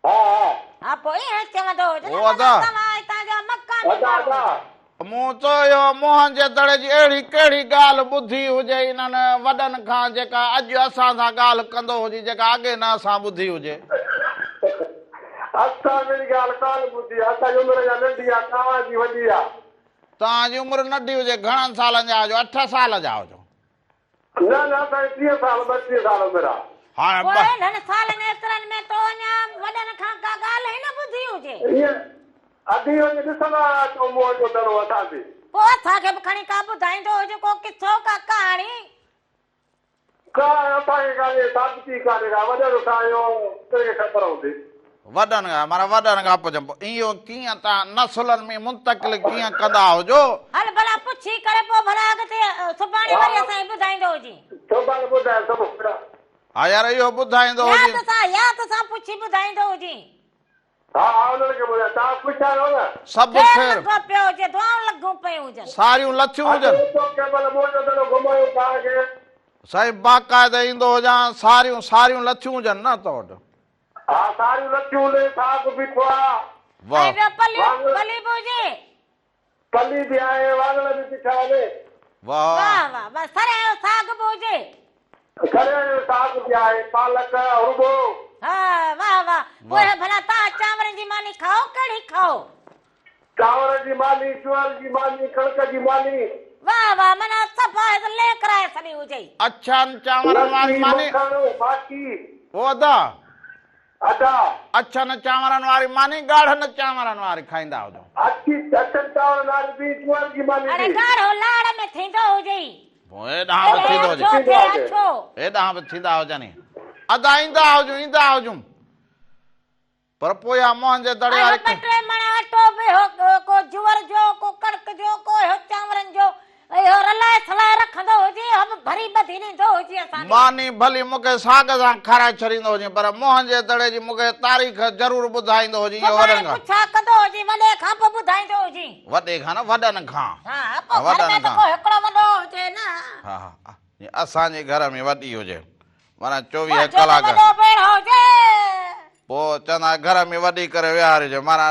ها ها. ها پوء ائين چوندو هجي نه او معنيٰ ادا. توهان هتان جا مقامي ادا ماڻهو ادا. هجو. مون چيو موهن جي دڙي جي اهڙي ڪهڙي ڳالهه ٻڌي هجي انهن وڏن کان جيڪا اڄ اسان سان ڳالهه ڪندو هجي جيڪا اڳي نه اسان ٻڌي هجي. اسان اهڙي ڳالهه ڪانه ٻڌي آ اسان جي عمر اڃا ننڍي آ توهان جي وڏي آ. توهان جي عمر ننڍي هجي گهڻن سالن جا هجو اٺ سال جا هجو. نه نه اسان جي 30 سال 32 سال عمر آ. هاڻي پوء انهن سالن ايترن ۾ تو اڃا وڏن کان ڪا ڳالهه ئي نه ٻڌي هجي. ائين ادي اهو ڏسندا آيا اچو موهن جو دڙو اسان به. پوء اسان کي به کڻي ڪا ٻڌائيندو هجي ڪو قصو ڪا ڪهاڻي. ڪا اسان کي ڪانهي ثابتي ڪانهي ڪا وڏن کان اهو ڪنهن کي خبر هوندي. وڏن کان معنيٰ وڏن کان پڇ پوء اهو ڪيئن تان نسلن ۾ منتقل ڪيئن ڪندا هجو. هل ڀلا پڇي ڪري پوء ڀلا اڳتي سڀاڻي وري اسان کي ٻڌائيندو هجين. سڀاڻي ٻڌايان سڀ. ها يار اهو ٻڌائيندو هجين. ياد سان ياد سان پڇي ٻڌائيندو هجين. ها ها انهن کي ٻڌايان توهان خوش آهيو نه. سڀ خير خير. لڳو پيو هجي دعائون لڳون پيون هجن. ساريون لٿيون هجن. اچو اچو ڪنهن مهل منهنجو دڙو گهمايون توهان کي. سائين باقاعده ايندو هجان ساريون ساريون لٿيون هجن نه تو وٽ. ها ساريون لٿيون هجن ساڳ بيٺو آ. واه. ۽ ٻيو پلي واڱڻ. پلي به هجي. پلي به آهي واڱڻ به بيٺا آهن. واه. واه واه واه سرهه جو ساڳ به هجي. سرهه جو ساڳ به آهي پالڪ هرٻو. ها واه واه پوء ڀلا توهان چانورن جي ماني کائو ڪهڙي کائو. چانورن جي ماني جوئر جي ماني ڪڻڪ جي ماني. واه واه معنيٰ صفا هت لي ڪرائي ڇڏي هجئي. اڇن چانورن واري لسي ماني. مکڻ ماکي. او ادا. ادا. اڇن چانورن واري ماني ڳاڙهن چانورن واري کائيندا هجو. اڇي اڇن چانورن واري به جوئر جي ماني اڙي به. ڳاڙهو لاڙ ۾ ٿيندو هجئي. پوء هيڏانهن به ٿيندو هجي. اڇو ٿئي اڇو. هيڏانهن به ٿيندا هجن. ادا ايندا هجون ايندا هجون. پر پوء اها موهن جي دڙي ۽ واري ٻه ٽي مڻ اٽو به هو، ڪو جوئر جو، ڪو ڪڻڪ جو، ڪو اهو چانورن جو، اهو رلائي سلائي رکندو هجي، اهو به ڀري ٻڌي ڏيندو هجي اسان کي. ماني ڀلي مون کي ساڳ سان کارائي ڇڏيندو هجين، پر موهن جي دڙي جي مون کي تاريخ ضرور ٻڌائيندو هجين، اهو سڀاڻي وڏن کان. پڇا ڪندو هجين، وڏي کان پوء ٻڌائيندو هجين. وڏي کان نه، وڏن کان. ها، پوء گهر ۾ ته ڪو هڪڙو وڏو هجي نه. ها، ها، جيئن اسان جي گهر ۾ وڏي هجي. معنيٰ 24 پوء ڪلاڪ. وڏو ڀيڻ هجي. پوء چوندا. چوندا گهر ۾ وڏي ڪري ويهارجي معنيٰ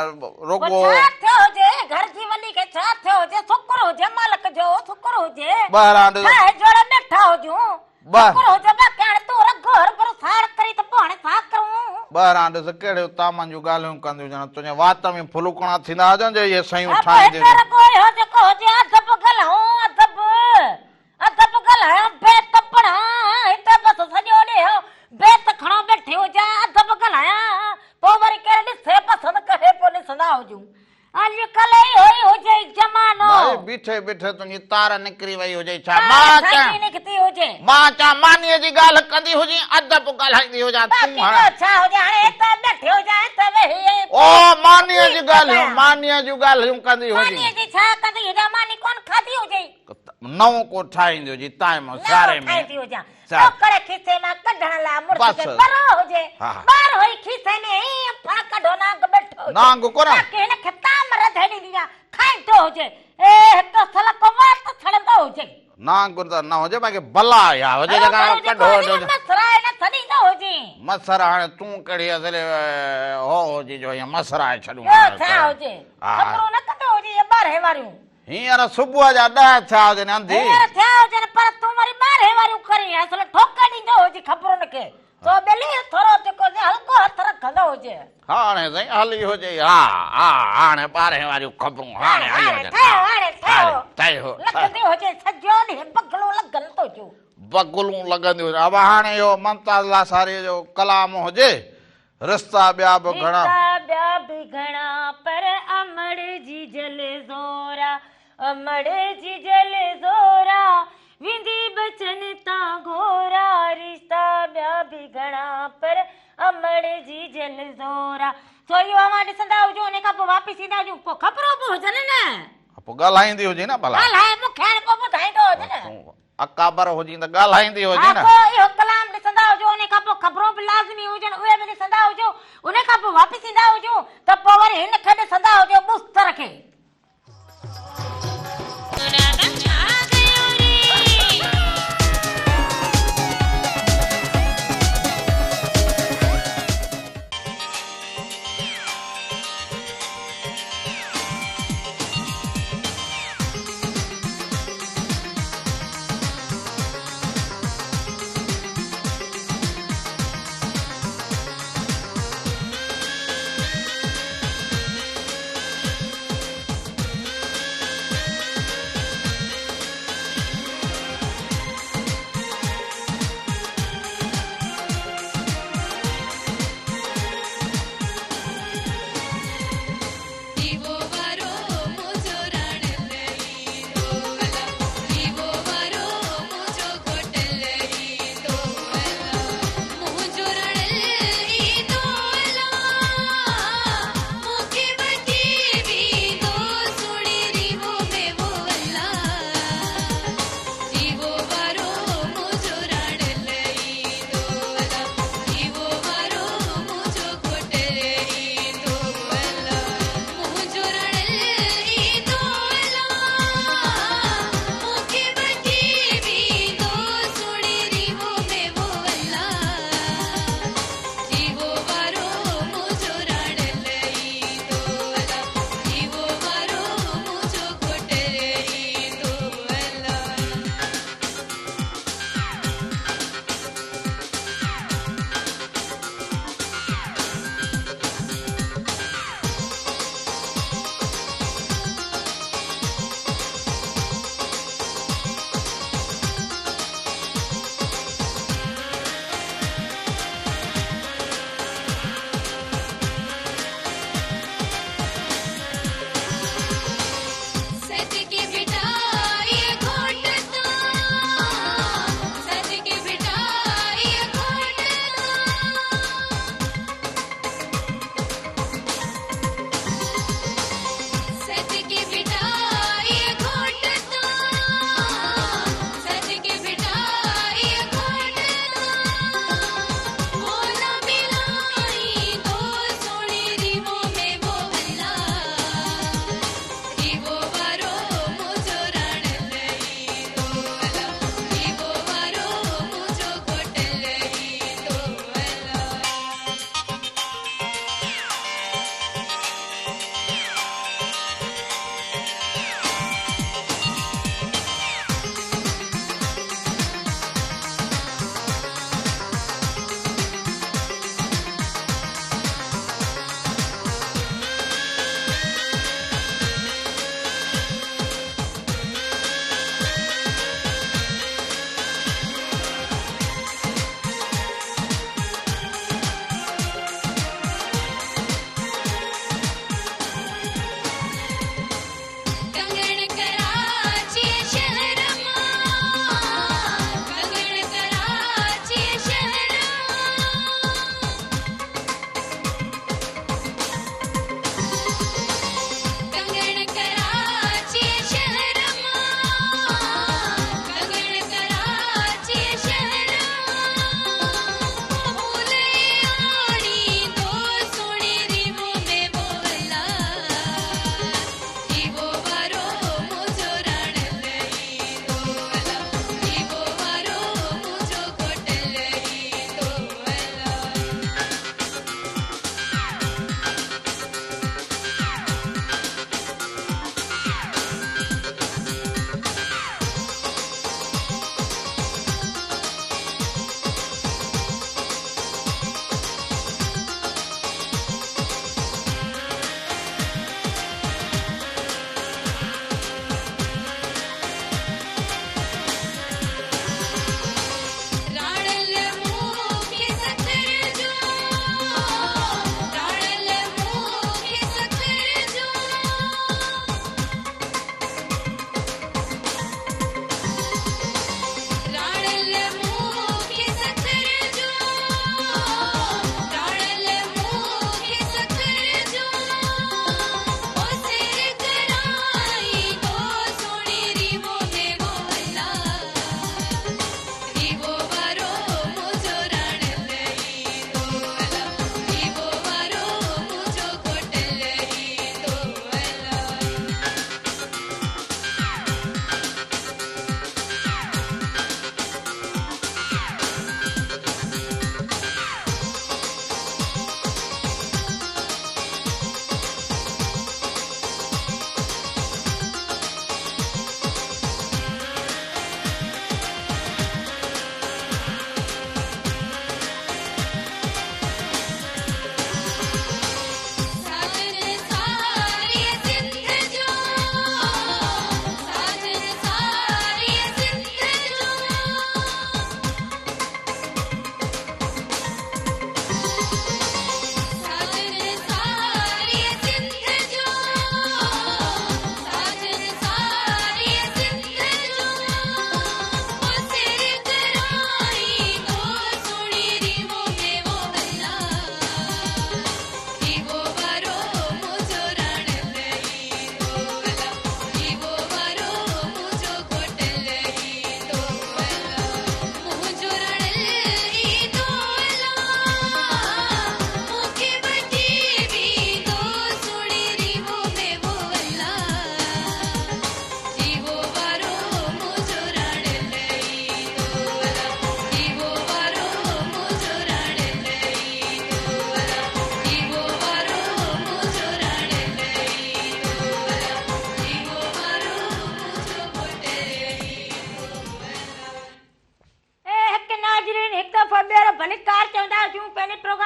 رڳو. پوء ڇا ٿيو هجي گهر جي وڏي کي ڇا ٿيو هجي شڪر هجي مالڪ جو شڪر هجي. ٻاهران ڏس. ٺاهي جوڙي ويٺا هجون. شڪر هجي باقي هاڻي تون رڳو هرڀرو ساڙ ڪرين ته پوء هاڻي ڇا ڪرون. ٻاهران ڏس ڪهڙيون طعامن جون ڳالهيون ڪنديون هجن تنهنجي وات ۾ ڦلوڪڻا ٿيندا هجن جي اهي شيون ها پوء ٺاهينديون هتي هجن. رڳو اهو جيڪو هجي ادب ڳالهائون ادب ادب ڳالهايان بيت پڙهان هتي بس سڄو ڏينهن بيت کڻو ويٺي هجان ادب ڳالهايان پوء وري ڪير ڏسي پسند ڪري پوء ڏسندا هجون. اڄڪلهه اهو ئي هجئي زمانو. ڀائي بيٺي بيٺي تنهنجي تار نڪري وئي هجئي ڇا؟ تار مان ڇا چان جي نڪتي هجي؟ مان چان مانيء جي ڳالهه ڪندي هجين ادب ڳالهائيندي هجان تون باقي هاڻ. ٻيو ڇا هجي هاڻي هتي بيٺي هجان هتي ويهي ۽ او مانيء جون پوء ڳالهيون ڪيان. مانيء جون ڳالهيون ڪندي هجين. مانيء جي ڇا ڪندي هجان ماني ڪونه کاڌي هجئي. نئون ڪو ٺاهيندي هجي تائين نئون سياري ۾. ٺاهيندي هجان. ڏوڪڙ کيسي مان ڪڍڻ لاء مڙس بس. کي پرو هجي، ها. ٻار هئي کيسي ۾ ائين ڦڻ ڪڍو نانگ ٻيٺو هجي. نانگ ڪونه. باقي هن کي طعام رڌي ڏيندي يا کائيندو هجي. اي هڪ سلڪو وات سڙندو هجي. نانگ ته نه هجي باقي بلا اها هجي جيڪا هروڀرو جيڪو ڪڍو هجي نه مسرائي نه ڇڏيندو هجي. مسرائڻ تون ڪهڙي اصل هو هجي جو ائين مسرائي ڇڏون. ٻيو ڇا هجي. ها. خبرون نه ڪندو هجي اهي ٻارهين واريون. هينئر صبح جا ڏهه ٿيا هجن انڌي. هينئر ٿيا هجن پر تون وري ٻارهين واريون ڪرين اصل ٺوڪي ڏيندو هجي خبرن کي سو ٻيلي ٿورو جيڪو سي هلڪو هٿ رکندو هجي. هاڻي سائين هلي هجي ها ها هاڻي ٻارهين واريون خبرون هاڻي هلي هاڻي هجن ٺهيو هاڻي ٺهيو ٺهيو لڳنديون هجي سڄو ڏينهن بغلون لڳل تنهنجون. بغلون لڳنديون هجن ابا هاڻي اهو ممتاز لاشاريء جو ڪلام هجي رستا ٻيا به گهڻا. رستا ٻيا به گهڻا پر امڙ جيجل زورا امڙ جيجل زورا ويندي بچن تان گهورا رشتا ٻيا به گهڻا پر امڙ جيجل زورا سو اهو اوهان ڏسندا هجو ان کان پوء واپس ايندا هجون پوء خبرون به هجن نه. پوء ڳالهائيندي هجين نه ڀلا. ڳالهائي مون کي هاڻي پوء ٻڌائيندو هجي نه. اڪابر هجين ته ڳالهائيندي هجين نه. ها پوء اهو ڪلام ڏسندا هجو انهي کان پوء خبرون به لازمي هجن اهي به ڏسندا هجو انهي کان پوء واپس ايندا هجون ته پوء وري هن کي ڏسندا هجو ٻستر کي.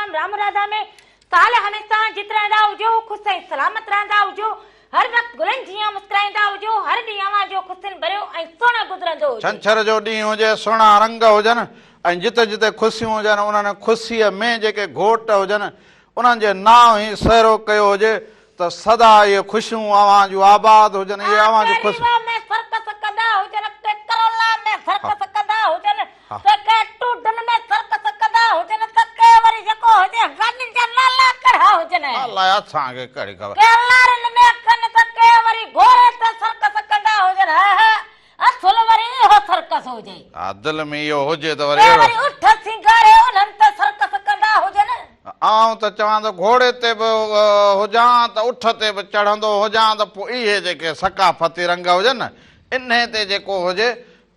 شيام رام راڌا ۾ سال هميشه جت رهندا هجو خوش ۽ سلامت رهندا هجو هر وقت گلن جيان مسڪرائيندا هجو هر ڏينهن اوهان جو خوشين ڀريو ۽ سهڻو گذرندو هجي. ڇنڇر جو ڏينهن هجي سهڻا رنگ هجن ۽ جتي جتي خوشيون هجن انهن خوشيء ۾ جيڪي گهوٽ هجن انهن جي نانء هي سهرو ڪيو هجي ته سدا اهي خوشيون اوهان جون آباد هجن اهي اوهان جون خوشيون. ڪي ۾ سرڪس ڪندا هجن ڪي ڪرولا ۾ سرڪس ڪندا هجن ته ڪي ٽوڊن ۾ سرڪس ڪندا هجن ته ڪي وري جيڪو هجي گاڏين جا نالا ڪهڙا هجن. الائي اسان کي ڪهڙي خبر. ڪي لارين ۾ ڪن ته ڪي وري گهوڙي تي سرڪس ڪندا هجن هه هه اصل وري اهو سرڪس هجي. ها دل ۾ اهو هجي ته وري ڪي اهڙو. وري اٺ سينگاري انهن تي سرڪس ڪندا هجن. آئون ته چوان ته گهوڙي تي به هجان ته اٺ تي به چڙهندو هجان ته پوء اهي جيڪي ثقافتي رنگ هجن انهي تي جيڪو هجي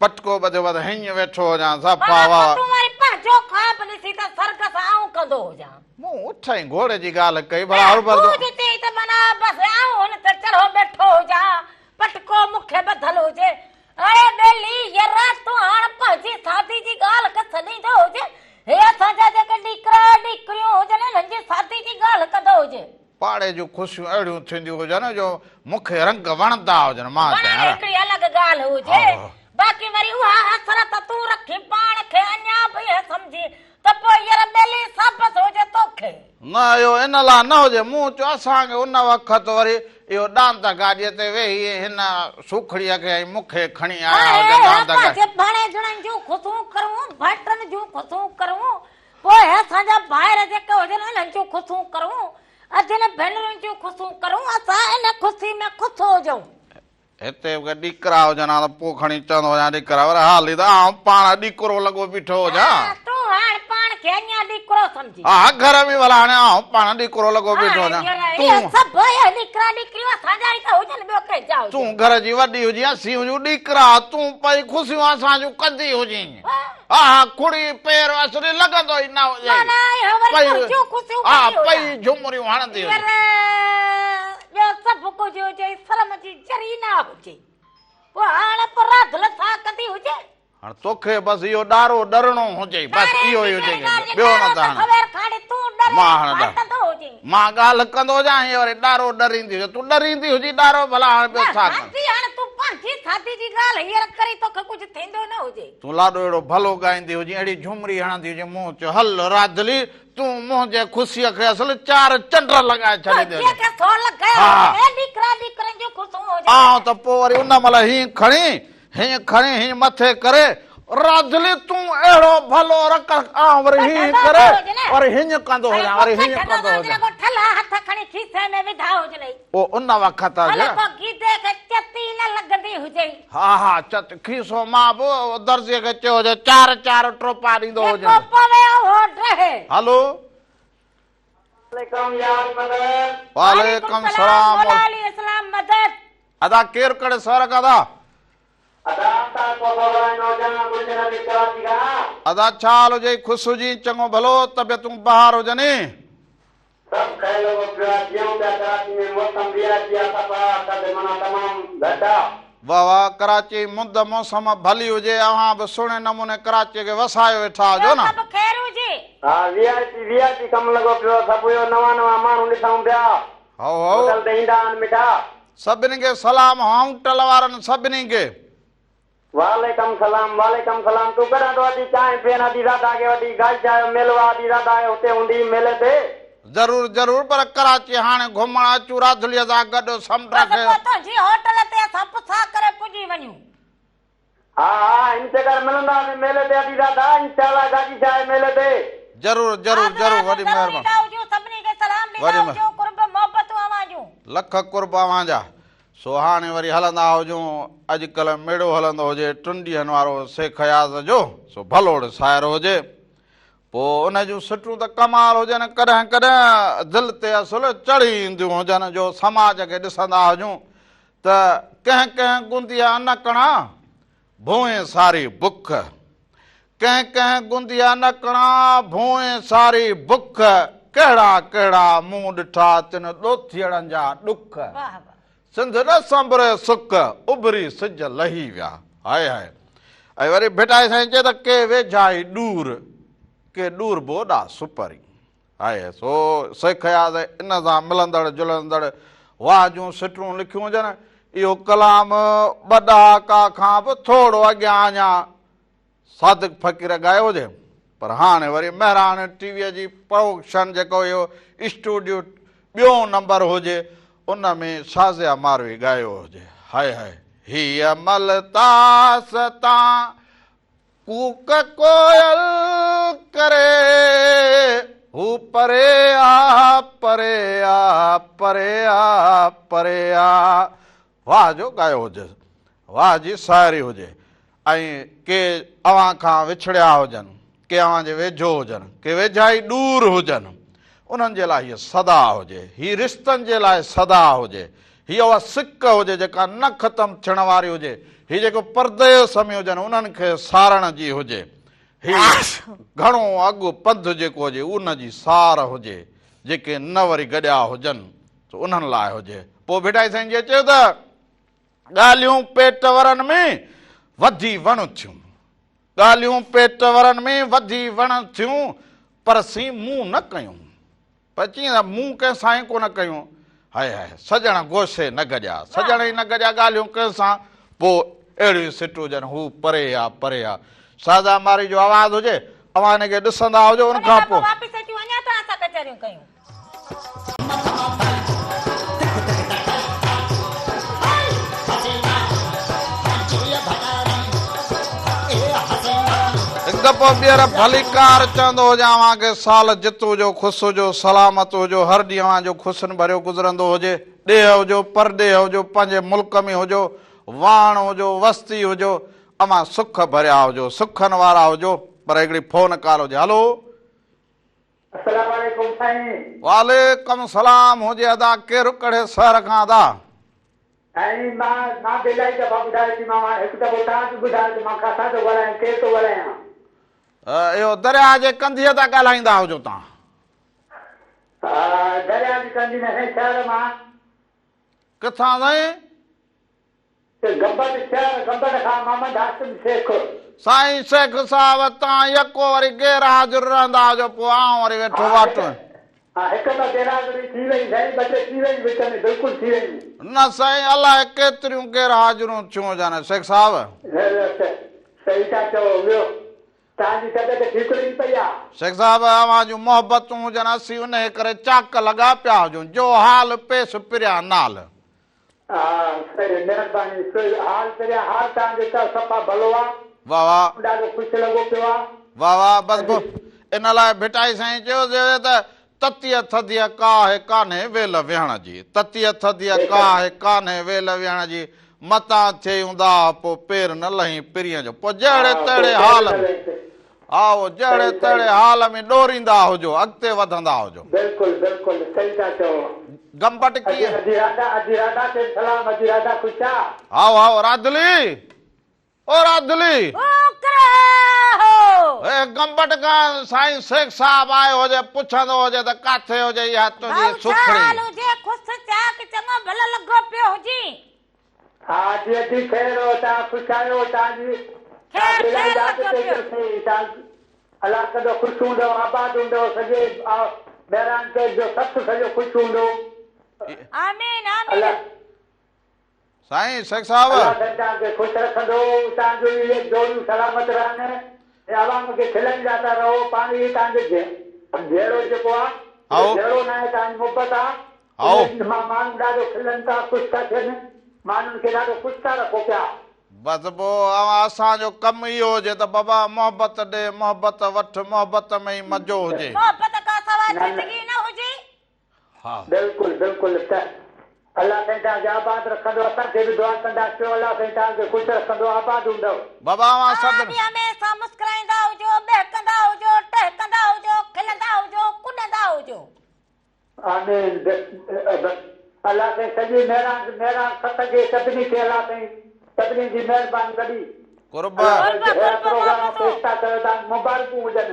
پٽڪو ٻڌيو بس هينئن ويٺو هجان صفا معنيٰ واهه. تون وري پنهنجو خواب ڏسي ته سرڪس آئون ڪندو هجان. مون اٺ ۽ گهوڙي جي ڳالهه ڪئي ڀلا هربر تون جو چئين ته معنيٰ بس آئون هن تي چڙهو ويٺو هجان پٽڪو مون کي ٻڌل هجي. اڙي ٻيلي يرا تون هاڻ پنهنجي شادي جي ڳالهه کي ڇڏيندو هجين. هي اسان جا جيڪي ڏيڪرا ڏيڪريون هجن انهن جي شادي جي ڳالهه ڪندو هجين. پاڙي جون خوشيون اهڙيون ٿينديون هجن جو مون کي رنگ وڻندا هجن. مان وڻڻ چيان يار. هڪڙي الڳ ڳالهه هجي. باقي وري اها حسرت تون رکين پاڻ کي اڃا به ائين سمجهين ته پوء ير ٻيلي شابس هجي توکي. نه اهو ان لاء نه هجي. مون چيو اسان کي ان وقت وري اهو ڏاند گاڏيء تي ويهي هن سوکڙيء کي ۽ مون کي کڻي آيا هاڻي هجن ڏاند گاڏي. پنهنجي ڀاڻيجڻن جون خوشون ڪرون، ڀائٽن جون خوشون ڪرون، پوء اسان جا ڀائر جيڪي هجن انهن جون خوشون ڪرون، ادين ڀينرن جون خوشون ڪرون، اسان ان خوشي ۾ خوش هجون. هتي به ڏيڪرا هجن ها ته پوء کڻي چوندو هجان ڏيڪرا پر حالي ته آئون پاڻ ڏيڪرو لڳو بيٺو هجان. تون هاڻ پاڻ کي اڃا ڏيڪرو سمجهين. ها گهر ۾ ڀلا هاڻي آئون پاڻ ڏيڪرو لڳو بيٺو هجان. تون اهي سڀ اهي ڏيڪرا ڏيڪريون اسان جا ئي ته هجن ٻيو ڪنهن جا هجن. تون گهر جي وڏي هجين اسين هجون ڏيڪرا تون پئي خوشيون اسان جون ڪندي هجين. ها کڙي پير اصلي لڳندو ئي نه هجي. معنيٰ اهو وري تنهنجون خوشيون ها ڪندي هجان. پئي جهمريون هڻندي هجين. ير ٻيو سڀ ڪجهه هجي شرم جي ذري نه هجي پوء هاڻ پوء راڌل ڇا ڪندي هجي. هاڻ توکي بس اهو ڏارو ڏرڻو هجي بس اهو ئي هجي ٻيو نه ته هاڻ مان هاڻ مان ڳالهه ڪندو هجان هيء وري ڏارو ڏريندي هجي تون ڏريندي هجي ڏارو ڀلا هاڻ ٻيو ڇا ڪن. هاڻ تون پنهنجي شادي جي ڳالهه هينئر ڪرين توکي ڪجهه ٿيندو نه هجي. تون لاڏو اهڙو ڀلو ڳائيندي هجين اهڙي جهومري هڻندي هجين مون چيو هل راڌلي تون منهنجي خوشيء کي اصل چار چنڊ لڳائي ڇڏيندي هجين. آئون ته پوء وري ان مهل هيئن کڻي هيئن کڻي هيئن مٿي ڪري راڌلي تون اهڙو ڀلو رڪ آئون وري هيئن ڪري وري هيئن ڪندو هجان وري هيئن ڪندو هجان. پوء ان وقت جي. ها ها چت کيسو مان به درزيء کي چيو هجي چار چار ٽوپا ڏيندو هجين. هلو. وعليڪم السلام ادا ڪير ڪهڙي شهر کان ادا. ادا ڇا حال هجئي خوش هجين چڱو ڀلو طبيعتون بهار هجني. سڀ خير لڳو پيو آ جيئون پيا ڪراچي ۾ موسم وي آء پي آ صفا ٿڌ معنيٰ تمام گهٽ آ. واه واه ڪراچي مند موسم ڀلي هجي اوهان به سهڻي نموني ڪراچي کي وسايو ويٺا هجو نه. ٻيو سڀ خير هجي. ها V I P V I P ڪم لڳو پيو آ سڀ اهو نوان نوان ماڻهو ڏسون پيا هائو هائو. هوٽل تي ايندا آهن مٺا. سڀني کي سلام هائونٽل وارن سڀني کي. وعليڪم سلام وعليڪم سلام تون ڪڏهن ٿو اچين چانهه پيئڻ ادي راڌا کي وٺي گائي چايو ميلو آ ادي راڌا آهي هتي هوندي ميلي تي. ضرور ضرور پر ڪراچي هاڻي گهمڻ اچون راڌليء سان گڏ سمنڊ بس کي. پوء تنهنجي هوٽل تي اسان پڇا ڪري پڄي وڃون. ها ها ان چڪر ملنداسين ميلي تي ادي راڌا انشاء الله گاجي شاهه ميلي تي. ضرور ضرور حاضر ضرور حاضر وڏي ضرور مهرباني. ايندا هجون سڀني کي سلام ڏيندا وڏي مهر. هجون قرب محبتون اوهان جون. لک قرب اوهان جا. سو هاڻي وري هلندا هجون، اڄڪلهه ميڙو هلندو هجي ٽن ڏينهن وارو شيخ اياز جو، سو ڀلوڙ شاعر هجي. پوء ان جون سٽون ته ڪمال هجن، ڪڏهن ڪڏهن دل تي اصل چڙهي اينديون هجن جو سماج کي ڏسندا هجون ته ڪنهن ڪنهن گونديء انڪڻا ڀونء ساري بک، ڪنهن ڪنهن گونديء انڪڻا ڀونء ساري بک، ڪهڙا ڪهڙا مون ڏٺا تن ڏوٿيئڙن جا ڏک، سنڌ نه سنڀري سک، اڀري سج لهي ويا. High high. ۽ وري ڀٽائي سائين چئي ته ڪي ويجها ئي ڏور، ڪي ڏور به اوڏا سپرين. آهي. سو شيخ اياز ان سان ملندڙ جلندڙ واهه جون سٽون لکيون هجن. اهو ڪلام ٻه ڏهاڪا کان به ٿورو اڳيان اڃا صادق فقير ڳايو هجي پر هاڻي وري مهراڻ ٽي ويء جي پروڊڪشن جيڪو اهو اسٽوڊيو ٻيون نمبر هجي ان ۾ شازيه ماروي ڳايو هجي. هاء هاء هيء ملتاس تان ڪوڪ ڪوئل ڪري، هو پري آ پري آ پري آ پري آ. واهه جو ڳايو هجيس، واهه جي شاعري هجي ۽ ڪي اوهان کان وڇڙيا هجن، ڪي اوهان جي ويجهو هجن، ڪي ويجها ئي ڏور هجن، انهن جي لاء هيء صدا هجي، هي رشتن جي لاء صدا هجي، هيء اها سڪ هجي جيڪا نه ختم ٿيڻ واري هجي، هي جيڪو پرديس ۾ هجن انهن کي سارڻ جي هجي، هي گهڻو اڳ پنڌ جيڪو هجي ان جي سار هجي، جيڪي نه وري گڏيا هجن سو انهن لاء هجي. پوء ڀٽائي سائين جيئن چيو ته. ڳالهيون پيٽ ورن ۾ وڌي وڻ ٿيون. ڳالهيون پيٽ ورن ۾ وڌي وڻ ٿيون، پر سين مون نه ڪيون. پر چيئن ته مون ڪنهن سان ئي ڪونه ڪيون. هاء هاء، سڄڻ گوشي نه گڏيا. سڄڻ ئي نه گڏيا ڳالهيون ڪنهن سان. پوء اهڙيون سٽون ڄڻ هو پري آ پري آ. شاهزاده مارئي جو آواز هجي، اوهان هن کي ڏسندا هجو، ان ان کان کان پوء پوء. واپس اچون اڃا توهان سان ڪچهريون ڪيون. هڪ دفعو ٻيهر ڀليڪار چوندو هجان اوهان کي سال جت هجو خوش هجو سلامت هجو هر ڏينهن اوهان جو خوشين ڀريو گذرندو هجي ڏيهه هجو پرڏيهه هجو پنهنجي ملڪ ۾ هجو واهڻ هجو وستي هجو اوهان سک ڀريا هجو سکن وارا هجو پر هڪڙي فون ڪال هجي هلو. السلام عليڪم سائين. وعليڪم سلام هجي ادا ڪير ڪهڙي شهر کان ادا. سائين مان مان به الائي دفعا ٻڌايو ٿي مانو هاڻي هڪ دفعو توهان به ٻڌايو ته مان ڪاٿان ٿو ڳالهايان ڪير ٿو ڳالهايان. اهو درياهه جي ڪنڌيء تان ڳالهائيندا هجو توهان. ها درياهه جي ڪنڌي نه سائين شهر مان. ڪٿان سائين. گمبٽ شهر گمبٽ کان محمد هاشم شيخ. سائين شيخ صاحب تان يڪو وري غير حاضر رهندا هجو پوء آئون وري ويٺو واٽون. ها هڪ ٻه غير حاضري ٿي وئي سائين ٻه ٽي ٿي ويون وچ ۾ بلڪل ٿي ويون. نه سائين الائي ڪيتريون غير حاضريون ٿيون هجن شيخ صاحب. صحيح ٿا چئو ٻيو توهان جي طبيعت ٺيڪ لڳي پئي آ. شيخ صاحب اوهان جون محبتون هجن اسين انهي ڪري چاڪ لڳا پيا هجون جو حال پيس پريان نال. ها سائين مهرباني حال پريان حال توهان جو ته صفا ڀلو آ. واه واه. ڏاڍو خوش لڳو پيو آ. واه واه بس پوء ان لاء ڀٽائي سائين چيو ته تتيء ٿڌيء ڪاهه ڪانهي ويل ويهڻ جي تتيء ٿڌيء ڪاهه ڪانهي ويل ويهڻ جي متان ٿئي اونداهه پوء پير نه لهين پرينء جو پوء جهڙي تهڙي حال ۾ آئو جهڙي تهڙي حال ۾ ڏوريندا هجو، اڳتي وڌندا هجو. بلڪل بلڪل صحيح ٿا چئو. گمبٽ ڪيئن؟ ادي راڌا ادي راڌا کي به سلام ادي راڌا خوش آ. هائو هائو راڌلي او راڌلي. او ڪرهو. هي گمبٽ کان سائين شيخ صاحب آيو هجي پڇندو هجي ته ڪاٿي هجي اها ڀائو تنهنجي ڇا سکڙي. حال هجي خوش چاڪ چڱو ڀلو لڳو پيو هجين. ها جي ادي خير هو توهان خوش آهيو توهان جي خير توهان کي خير الاهي ياد لڳو پئي پيو. ڪيو سين توهان الله ڪندو خوش هوندو آباد هوندو سڄي مهراڻ ٽيڪ جو سٿ سڄو خوش هوندو. آمين آمين. الله سائين شيخ صاحب. الله سائين توهان کي خوش رکندو توهان جو اهي جوڙيون سلامت رهن ۽ عوام کي کلائيندا ٿا رهو پاڻ اهي توهان جو جهيڙو جيڪو آ هائو. جهيڙو ناهي توهان جي محبت آ هائو. انهن مان ماڻهو ڏاڍو کلن ٿا، خوش ٿا ٿين. ماڻهن کي ڏاڍو خوش ٿا رکو پيا. بس پوء اوهان اسان جو ڪم اهو هجي ته بابا محبت ڏي، محبت وٺ، محبت ۾ ئي مزو هجي. محبت کان سواء زندگي نه هجي. ها. بلڪل بلڪل ته الله سائين توهان کي آباد رکندو اسان کي به دعا ڪندا ڪيو الله سائين توهان کي خوش رکندو آباد هوندؤ. بابا اوهان اوهان سڀ. به هميشه مسڪرائيندا هجو، ٻهڪندا هجو، ٽهڪندا هجو، کلندا هجو، ڪڏندا هجو. آمين الله سائين سڄي مهراڻ مهراڻ سٿ کي سڀني کي الله سائين سڀني جي مهرباني وڏي قرب الله قرب سائين اهڙا قرب پروگرام محبتون. پيش ٿا ڪيو تان مبارڪون هجن.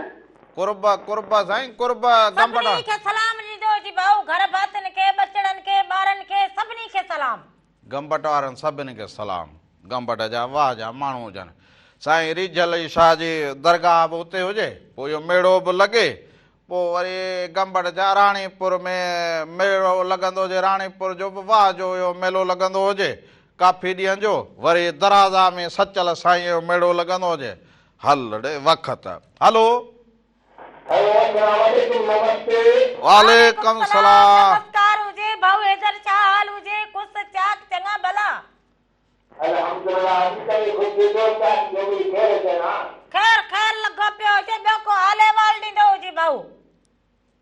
قرب قرب سائين قرب گمبٽ. سڀني کي سلام ڏيندو هجي ڀائو گهر ڀاتين کي ٻچڙن کي ٻارن کي سڀني کي سلام. گمبٽ وارن سڀني کي سلام. گمبٽ جا واهه جا ماڻهو هجن. سائين ريجهل شاهه جي درگاهه به اتي هجي پوء اهو ميڙو به لڳي. پوء وري گمبٽ جا راڻيپور ۾ ميڙو لڳندو هجي، راڻيپور جو به واهه جو اهو ميلو لڳندو هجي ڪافي ڏينهن جو، وري درازا ۾ سچل سائينء جو ميڙو لڳندو هجي. هل ڙي وقت. هلو. هلو السلام عليڪم نمستي. وعليڪم سلام. نمسڪار هجي ڀائو حيدر ڇا حال هجي خوش چاڪ چڱا ڀلا. الحمدلله اڄ ڪري خوش ٿيندو چاڪ جوڳي خير هجن ها. خير خير لڳو پيو هجي ٻيو ڪو حال احوال ڏيندو هجي ڀائو.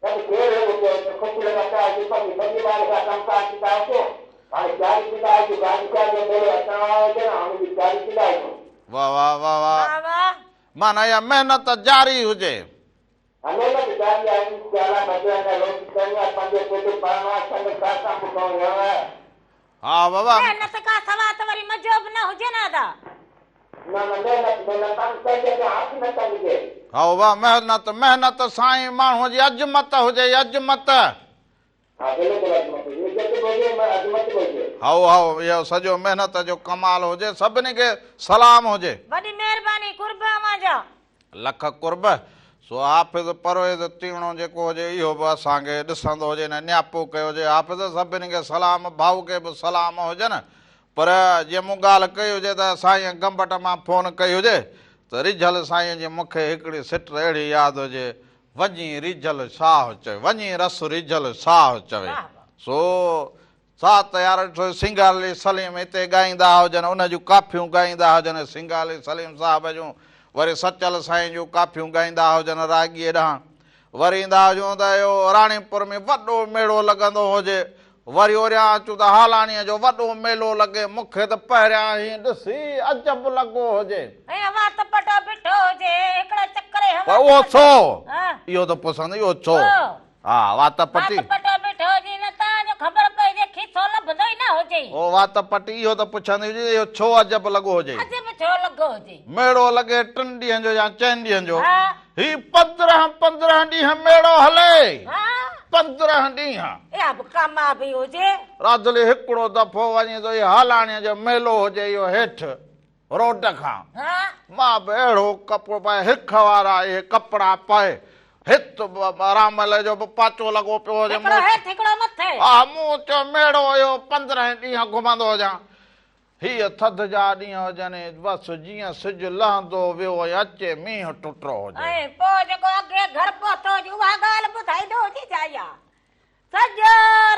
سڀ خير هو پيو هجي خوش لڳا پيا هجو پنهنجي سڄي ٻار سان ڪم ڪار ڪندا هجو هاڻي تياري ڪندا هجو گاڏي شاهه جو ميلو اچڻ وارو هجي نه هن جي تياري ڪندا هجو. واه واه واه واه واه واه. معنيٰ اها محنت جاري هجي. محنت جاري آهي انشاء الله بچڻ لاء روٽي ڪرڻي آهي پنهنجو پيٽ پالڻو آهي سنگ ساٿ سان به کڻي ويهڻو آهي. ها بابا. محنت کان سوا ته وري مزو به نه هجي نه ادا. نه نه محنت محنت آهي ڪنهن جي اڳيان هٿ نه ٽنگجي. ها بابا محنت محنت سان ئي ماڻهوء جي عظمت هجي عظمت. ها بلڪل عظمت هجي عزت به هجي عظمت به هجي. هائو هائو اهو سڄو محنت جو ڪمال هجي سڀني کي سلام هجي. وڏي مهرباني قرب اوهان جا. لک قرب سو حافظ پرويز تيڻو جيڪو هجي اهو به اسان کي ڏسندو هجي نه نياپو ڪيو هجي حافظ سڀني کي سلام ڀائو کي به سلام هجن پر جيئن مون ڳالهه ڪئي هجي ته سائين گمبٽ مان فون ڪئي هجي ته ريجهل سائين جي مون کي هڪڙي سٽ اهڙي ياد هجي وڃي ريجهل شاهه چوي، وڃي رس ريجهل شاهه چوي. سو سا ته يار ڏٺو سينگارلي سليم هتي ڳائيندا هجن، ان جون ڪافيون ڳائيندا هجن، سينگارلي سليم صاحب جون، وري سچل سائين جون ڪافيون ڳائيندا هجن راڳيء ڏانهن. وري ايندا هجون ته اهو راڻيپور ۾ وڏو ميڙو لڳندو هجي، وري اوريان اچون ته هالاڻيء جو وڏو ميلو لڳي، مون کي ته پهريان هي ڏسي عجب لڳو هجي. ۽ وات پٽو بيٺو هجي، هڪڙا چڪر هنيا پر اهو ڇو؟ اهو ته پڇندو، اهو ڇو؟ ها، وات پٽي. وات پٽو بيٺو هجي، نه تان جو خبر پئجي، کيسو لڀندو ئي نه هجي. او وات پٽي، اهو ته پڇندي هجي، اهو ڇو عجب لڳو هجي؟ عجب ڇو لڳو هجي؟ ميڙو لڳي ٽن ڏينهن جو يا چئن ڏينهن جو. هي 15 15 ڏينهن ميڙو هلي. 15 ڏينهن. اها به ڪاميابي هجي. راڌلي هڪڙو دفعو وڃي ٿو هي هالاڻيء جو ميلو هجي اهو هيٺ روڊ کان. مان به اهڙو ڪپڙو پائي هک وارا اهي ڪپڙا پائي هت رامل جو به پاچو لڳو پيو هجي. هڪڙو هيٺ هڪڙو مٿي. ها مون چيو ميڙو اهو 15 ڏينهن گهمندو هجان. هيء ٿڌ جا ڏينهن هجن، بس جيئن سج لهندو ويو ۽ اچي مينهن ٽٽو هجي. ۽ پوء جيڪو اڳي گهر پهتو هجي اها ڳالهه ٻڌائيندو هجي ڇا اها سڄو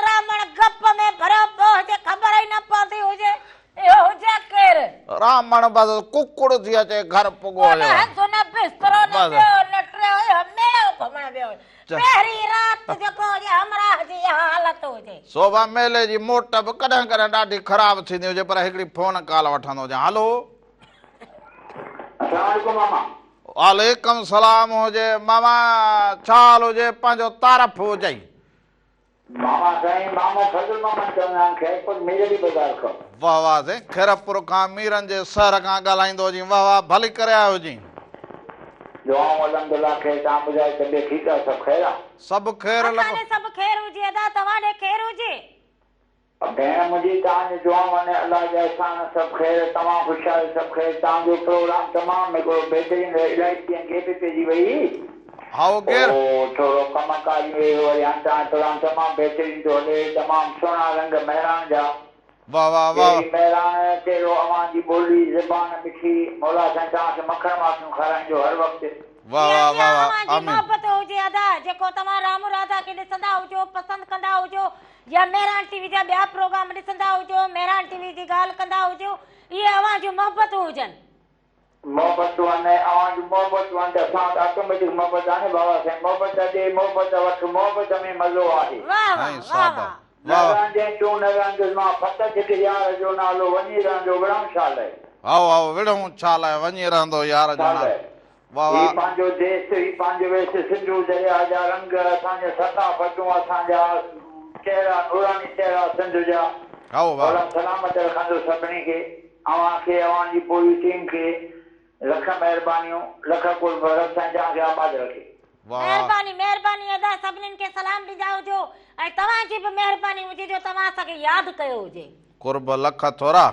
رامڻ گپ ۾ ڀريو پيو هجي خبر ئي نه پوندي هجي اهو هجي ڪير. رامڻ بس ڪڪڙ ٿي اچي گهر پڳو پوء نه هيو. هنڌ نه بسترو نه ٻيو نه ٽيو اهو ميڙو گهمڻ ويو هجي. پهرين رات جيڪو هجي همراهه جي اها حالت هجي. سوڀا ميلي جي موٽ به ڪڏهن ڪڏهن ڏاڍي خراب ٿيندي هجي پر هڪڙي فون ڪال وٺندو هجان هلو. اسلام عليڪم ماما. وعليڪم سلام هجي ماما ڇا حال هجي پنهنجو تعارف هجئي. ماما سائين مامو فضل محمد چوندا آهن خيرپور مير علي بازار کان. واه واه سائين خيرپور کان ميرن جي شهر کان ڳالهائيندو هجين واه واه ڀلي ڪري آيو هجين. دعائون الحمدلله خير توهان ٻڌايو طبيعت ٺيڪ آ سڀ خير آ. سڀ خير اسان لڳو. ڏي سڀ خير هجي ادا توهان ڏي خير هجي. ڀيڻ منهنجي توهان جون دعائون ۽ الله جا احسان سڀ خير توهان خوش آهيو سڀ خير توهان جو پروگرام تمام هڪڙو بهترين رهيو الائي ڏينهن گيپ پئجي وئي هئي هائو ڪير. پوء ٿورو ڪم ڪار ۾ ويو وري هاڻ توهان جو پروگرام تمام بهترين ٿو هلي تمام سهڻا رنگ مهراڻ جا واه واه واه. جهڙي مهراڻ تهڙو اوهان جي ٻولي زبان مٺي مولا سائين توهان کي مکڻ ماکيون کارائيندو هر وقت. واه اها واه اها واه واه اوهان جي آمين. محبت هجي ادا جيڪو توهان رامو راڌا کي ڏسندا هجو پسند ڪندا هجو يا مهراڻ ٽي وي جا ٻيا پروگرام ڏسندا هجو مهراڻ ٽي وي جي ڳالهه ڪندا هجو اهي اوهان جون محبتون هجن. محبتون آهن اوهان جون محبتون آهن ته اسان وٽ آٽوميٽڪ محبت آهي نه بابا سائين محبت ڏي محبت وٺ محبت ۾ مزو آهي. واه واه سائين واه صاحب واه. نه واه. رهندين تون نه رهندس مان فقط هڪ يار جو نالو وڃي رهندو وڙهون ڇا لئه. هائو هائو وڙهون ڇا لئه وڃي رهندو يار جو ڇا نالو لئه. واه هي واه. پنهنجو ديس هي پنهنجو ويس سنڌو درياهه جا رنگ اسان جون ثقافتون اسان جا چهرا نوراني چهرا سنڌ جا هائو واه. مولا سلامت رکندو سڀني کي اوهان کي اوهان جي پوري ٽيم کي لک مهربانيون لک قرب رب سائين توهان کي آباد رکي. واه واه. مهرباني مهرباني ادا سڀنين کي سلام ڏيندا هجو ۽ توهان جي به مهرباني هجي جو توهان اسان کي ياد ڪيو هجي. قرب لک ٿورا.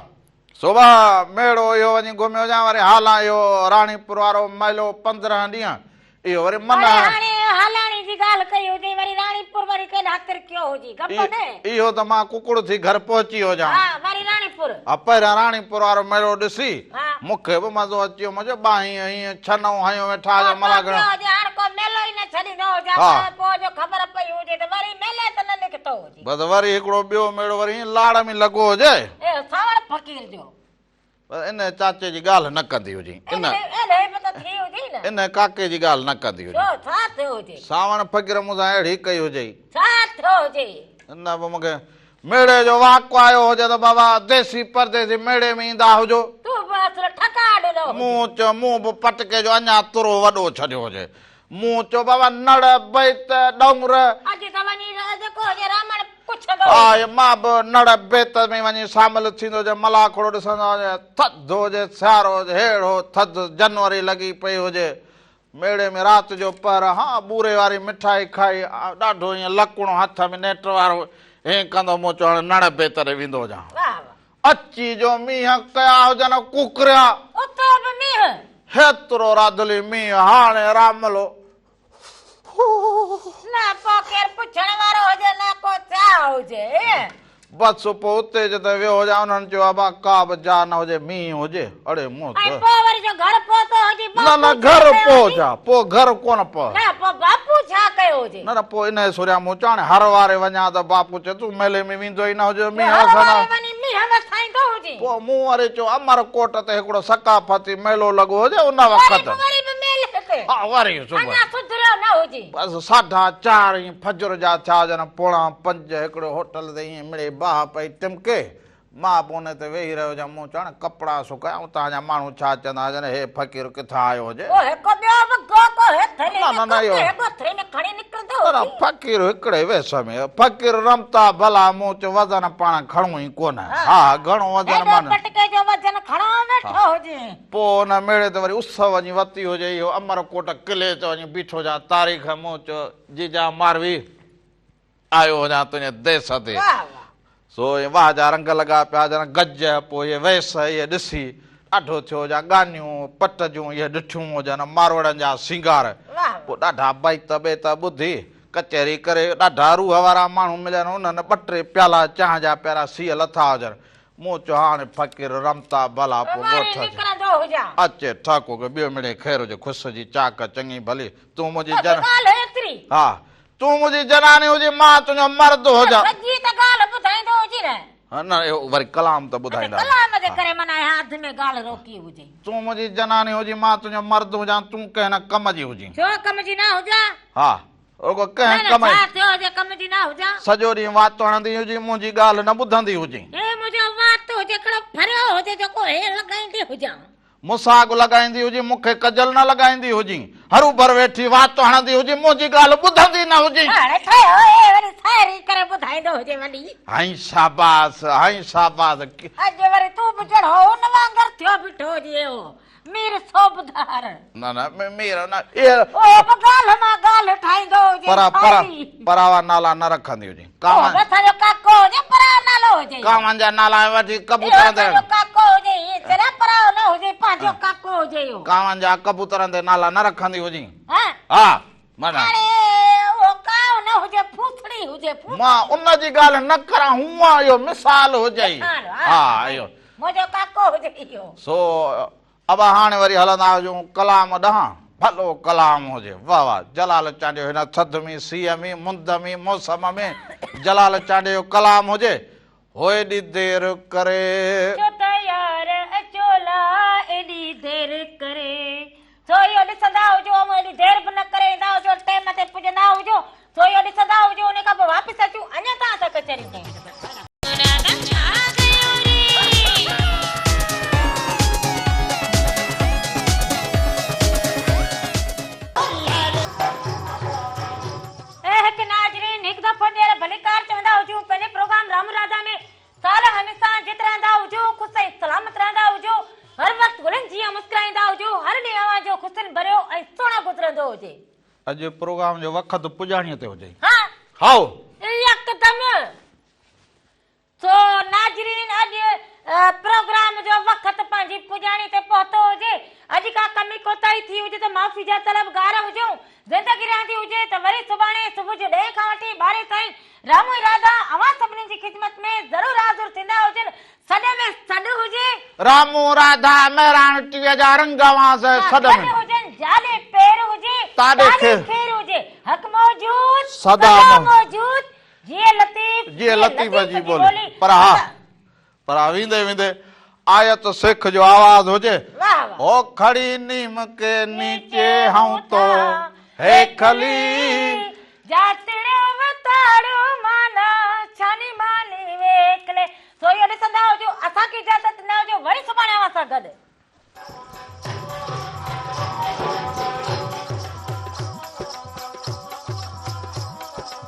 صبح ميڙو اهو وڃي گهميو هجان وري هالان اهو راڻيپور وارو ميلو 15 ڏينهن اهو وري من اڙي هاڻي اهو هالاڻي جي ڳالهه ڪئي هجي وري راڻيپور وري ڪيڏانهن ترڪيو هجي گپ نه. اهو ته مان ڪڪڙ ٿي گهر پهچي هجان. ها وري راڻيپور. ها پهريان راڻيپور وارو ميڙو ڏسي مون کي به مزو اچي ويو. مون چيو ٻانهين هيئن ڇنو هنيو ويٺا هجو ملاکڙا. پوء هجي هاڻ ڪو ميلو ئي نه ڇڏيندو هجان پر پوء جو خبر پئي هجي ته وري ميلي ته نه نڪتو هجي. بس وري هڪڙو ٻيو ميڙو وري هيئن لاڙ ۾ لڳو هجي. اهو سانوڻ فقير جو. بس ان چاچي جي ڳالهه نه ڪندي هجين. ان اهڙي به ته ٿي هجي نه. ان ڪاڪي جي ڳالهه نه ڪندي هجين. ڇو ڇا ٿيو هجي؟ سانوڻ فقير مون سان اهڙي ڪئي هجئي. ڇا ٿيو هجي؟ نه به مون کي ميڙي جو واڪو آيو هجي ته بابا ديسي پرديسي ميڙي ۾ ايندا هجو. تون به اصل ٺڪاء ڏنو هجي. مون چيو مون به پٽڪي جو اڃا ترو وڏو ڇڏيو هجي. مون چيو بابا نڙ، بيت، ڏونگر. اڄ ته وڃي جيڪو هجي رامڻ پڇندو هجي. آء مان به نڙ بيت ۾ وڃي شامل ٿيندو هجي ملاکڙو ڏسندو هجي ٿڌ هجي سيارو هجي ههڙو ٿڌ جنوري لڳي پئي هجي ميڙي ۾ رات جو پهر ها ٻوري واري مٺائي کائي ڏاڍو ائين لڪڻو هٿ ۾ نيٽ وارو ائين ڪندو مون چيو هاڻي نڙ بيت ڏي ويندو هجان. واهه واهه. اچي جو مينهن ڪيا هجن ڪڪريا. اتي به مينهن. هيترو راڌلي مينهن هاڻي راملو. نه پو ڪير پڇڻ وارو هجي نه ڪو چاهه هجي. بس پوء اتي جتي ويو هجان انهن چيو ابا ڪا به جاء نه هجي مينهن هجي اڙي مون ۽ پوء وري جو گهر پهتو هجي نه نه باپو ڇا گهر ڪيو پوء هجي؟ ڇا پوء گهر ڪونه پهه. نه پوء باپو ڇا ڪيو هجي؟ نه نه پوء انهيء سوريان مون چيو هاڻي هر واري وڃان ته باپو چئي تون ميلي ۾ ويندو ئي نه هجي جو مينهن هر وسندا. واري وڃي مينهن وسائيندو هجي. پوء مون وري چيو امر ڪوٽ تي هڪڙو ثقافتي ميلو لڳو هجي ان وري وقت. به وري به ميلي تي. ها وري صبح. اڃا سڌريو نه هجي. بس ساڍا چار ائين فجر جا ٿيا هجن پوڻا پنج هڪڙي هوٽل تي ائين مڙئي باهه پئي ٽمڪي. مان به ان تي ويهي رهيو هجان، مون چيو هاڻي ڪپڙا سڪايان، اتان جا ماڻهو ڇا چوندا هجن، هي فقير ڪٿان آيو هجي؟ پوء هڪ ٻيو به گوگو هيٿري نه نه ۾ نه اهو ڪتي ڳوٿري ۾ کڻي نڪرندو نه نه هجي. فقير هڪڙي ويس ۾، فقير رمتا ڀلا، مون چيو وزن پاڻ کڻون ئي ڪونه، ها گهڻو وزن هيڏو مان. پٽڪي جو وزن کڻو ويٺو هجي. پوء ان ميڙي تي وري اس وڃي وتي هجي، اهو امر ڪوٽ قلعي تي وڃي بيٺو هجان، تاريخ مون چيو جيجا ماروي. آيو هجان تنهنجي ديس تي. سو ائين واهه جا رنگ لڳا پيا هجن، گج، پوء اهي ويس اهي ڏسي ڏاڍو ٿيو هجان، ڳانيون، پٽ جون اهي ڏٺيون هجن، ماروئڙن جا سينگار، پوء ڏاڍا بيت ٻيت ٻڌي، ڪچهري ڪري، ڏاڍا روح وارا ماڻهو ملين، انهن ٻه ٽي پيالا چانهه جا پيارا سيء لٿا هجن، مون چيو هاڻي فقير رمتا ڀلا پوء ڳوٺ اچي ٺاڪو کي ٻيو مڙئي خير هجي، خوش جي چاڪ چڱي ڀلي، تون منهنجي جن. ها تون منهنجي جناني هجين، مان تنهنجو مرد هجان. نه سڄي ته ڳالهه ٻڌائيندو هجين نه. نه اهو وري ڪلام ته ٻڌائيندا. اڇا ڪلام جي ڪري معنيٰ اها اڌ ۾ ڳالهه روڪي هجي. تون منهنجي جناني هجين، مان تنهنجو مرد هجان، تون ڪنهن نه ڪم جي هجين. ڇو ڪم جي نه هجان؟ ها رڳو ڪنهن ڪم جي. نه نه ڇا ٿيو هجي ڪم جي نه هجان؟ سڄو ڏينهن وات هڻندي هجين، منهنجي ڳالهه نه ٻڌندي هجين. هي منهنجو وات هجي ڪهڙو ڦريو هجي جيڪو هي لڳائيندي هجان. مون سان اڳ لڳائيندي هجين، مون کي ڪجل نه لڳائيندي هجين، هروڀر ويٺي وات هڻندي هجين، منهنجي ڳالهه ٻڌندي نه هجين. هاڻي ٺهيو اي وري سائري ڪري ٻڌائيندو هجي وڏي. هائين شاباس، هائين شاباس. اڄ وري تون به جهڙو ان وانگر ٿيو بيٺو هجين اهو مير صوبدار. نه نه مير نه اي. اهو به ڳالهه مان ڳالهه ٺاهيندو هجي پر پر پراوا نالا نه رکندي هجين. اهو به اسان جو ڪاڪو هجي پرايو نالو هجي. ڪانون جا نالا وٺي ڪبوترن تي. اهو اسان جو ڪاڪو هجي ائين چريا پرايو نه هجي پنهنجو ڪاڪو هجي اهو. ڪانون جا ڪبوترن تي نالا نه رکندي هجين. ها. ها معنيٰ. اڙي اهو ڪانء نه هجي ڦوسڙي هجي ڦوسڙي. مان ان جي ڳالهه نه ڪران هونئن اهو مثال هجئي. مثال ها ها اهو. منهنجو ڪاڪو هجي اهو. سو ابا هاڻي وري هلندا هجون ڪلام ڏانهن، ڀلو ڪلام هجي، واه واه جلال چانڊيو هن ٿڌ ۾، سيء ۾، مند ۾، موسم ۾ جلال چانڊيو جو ڪلام هجي، هو ايڏي دير ڪري. ڇو ته يار اچولا ايڏي دير ڪري. سو اهو ڏسندا هجو اوهان ايڏي دير به نه ڪري ايندا هجو ٽيم تي پڄندا هجو سو اهو ڏسندا هجو ان کان پوء واپس اچون اڃا توهان سان ڪچهريون ڪيون. اي هڪ ناظرين هڪ دفعو ٻيهر ڀليڪار چوندا هجون پنهنجي پروگرام رام راڌا ۾ سال هميشه جت رهندا هجو خوش ۽ سلامت رهندا هجو هر وقت گلن جيان مسڪرائيندا هجو هر ڏينهن اوهان جو خوشين ڀريو ۽ سهڻو گذرندو هجي. اڄ پروگرام جو وقت پڄاڻيء تي هجي. ها. هائو. يڪدم. سو ناظرين اڄ پروگرام جو وقت پنهنجي پڄاڻي تي پهتو هجي. اڄ ڪا ڪمي ڪوتاهي ٿي هجي ته معافي جا طلبگار هجون. زندگي رهندي هجي ته وري سڀاڻي صبح جو ڏهين کان وٺي ٻارهين تائين رامو ۽ راڌا اوهان سڀني جي خدمت ۾ ضرور حاضر ٿيندا هجن. سڏ ۾ سڏ هجي. رامو، راڌا، مهراڻ ٽيء جا رنگ اوهان سين سان سڏ گڏ ۾. هجن، جاڏي پير هجي، تاڏي تاڏي خير. خير هجي. حق موجود، سدا سدا موجود. جيئي لطيف، جيئي لطيف جي ٻولي. پر ها، پر ها ويندي ويندي آيت سک جو آواز هجي. واهه واهه. هو کڙي نيم ڪي نيچي هون تو هي کلي. جاتڙو.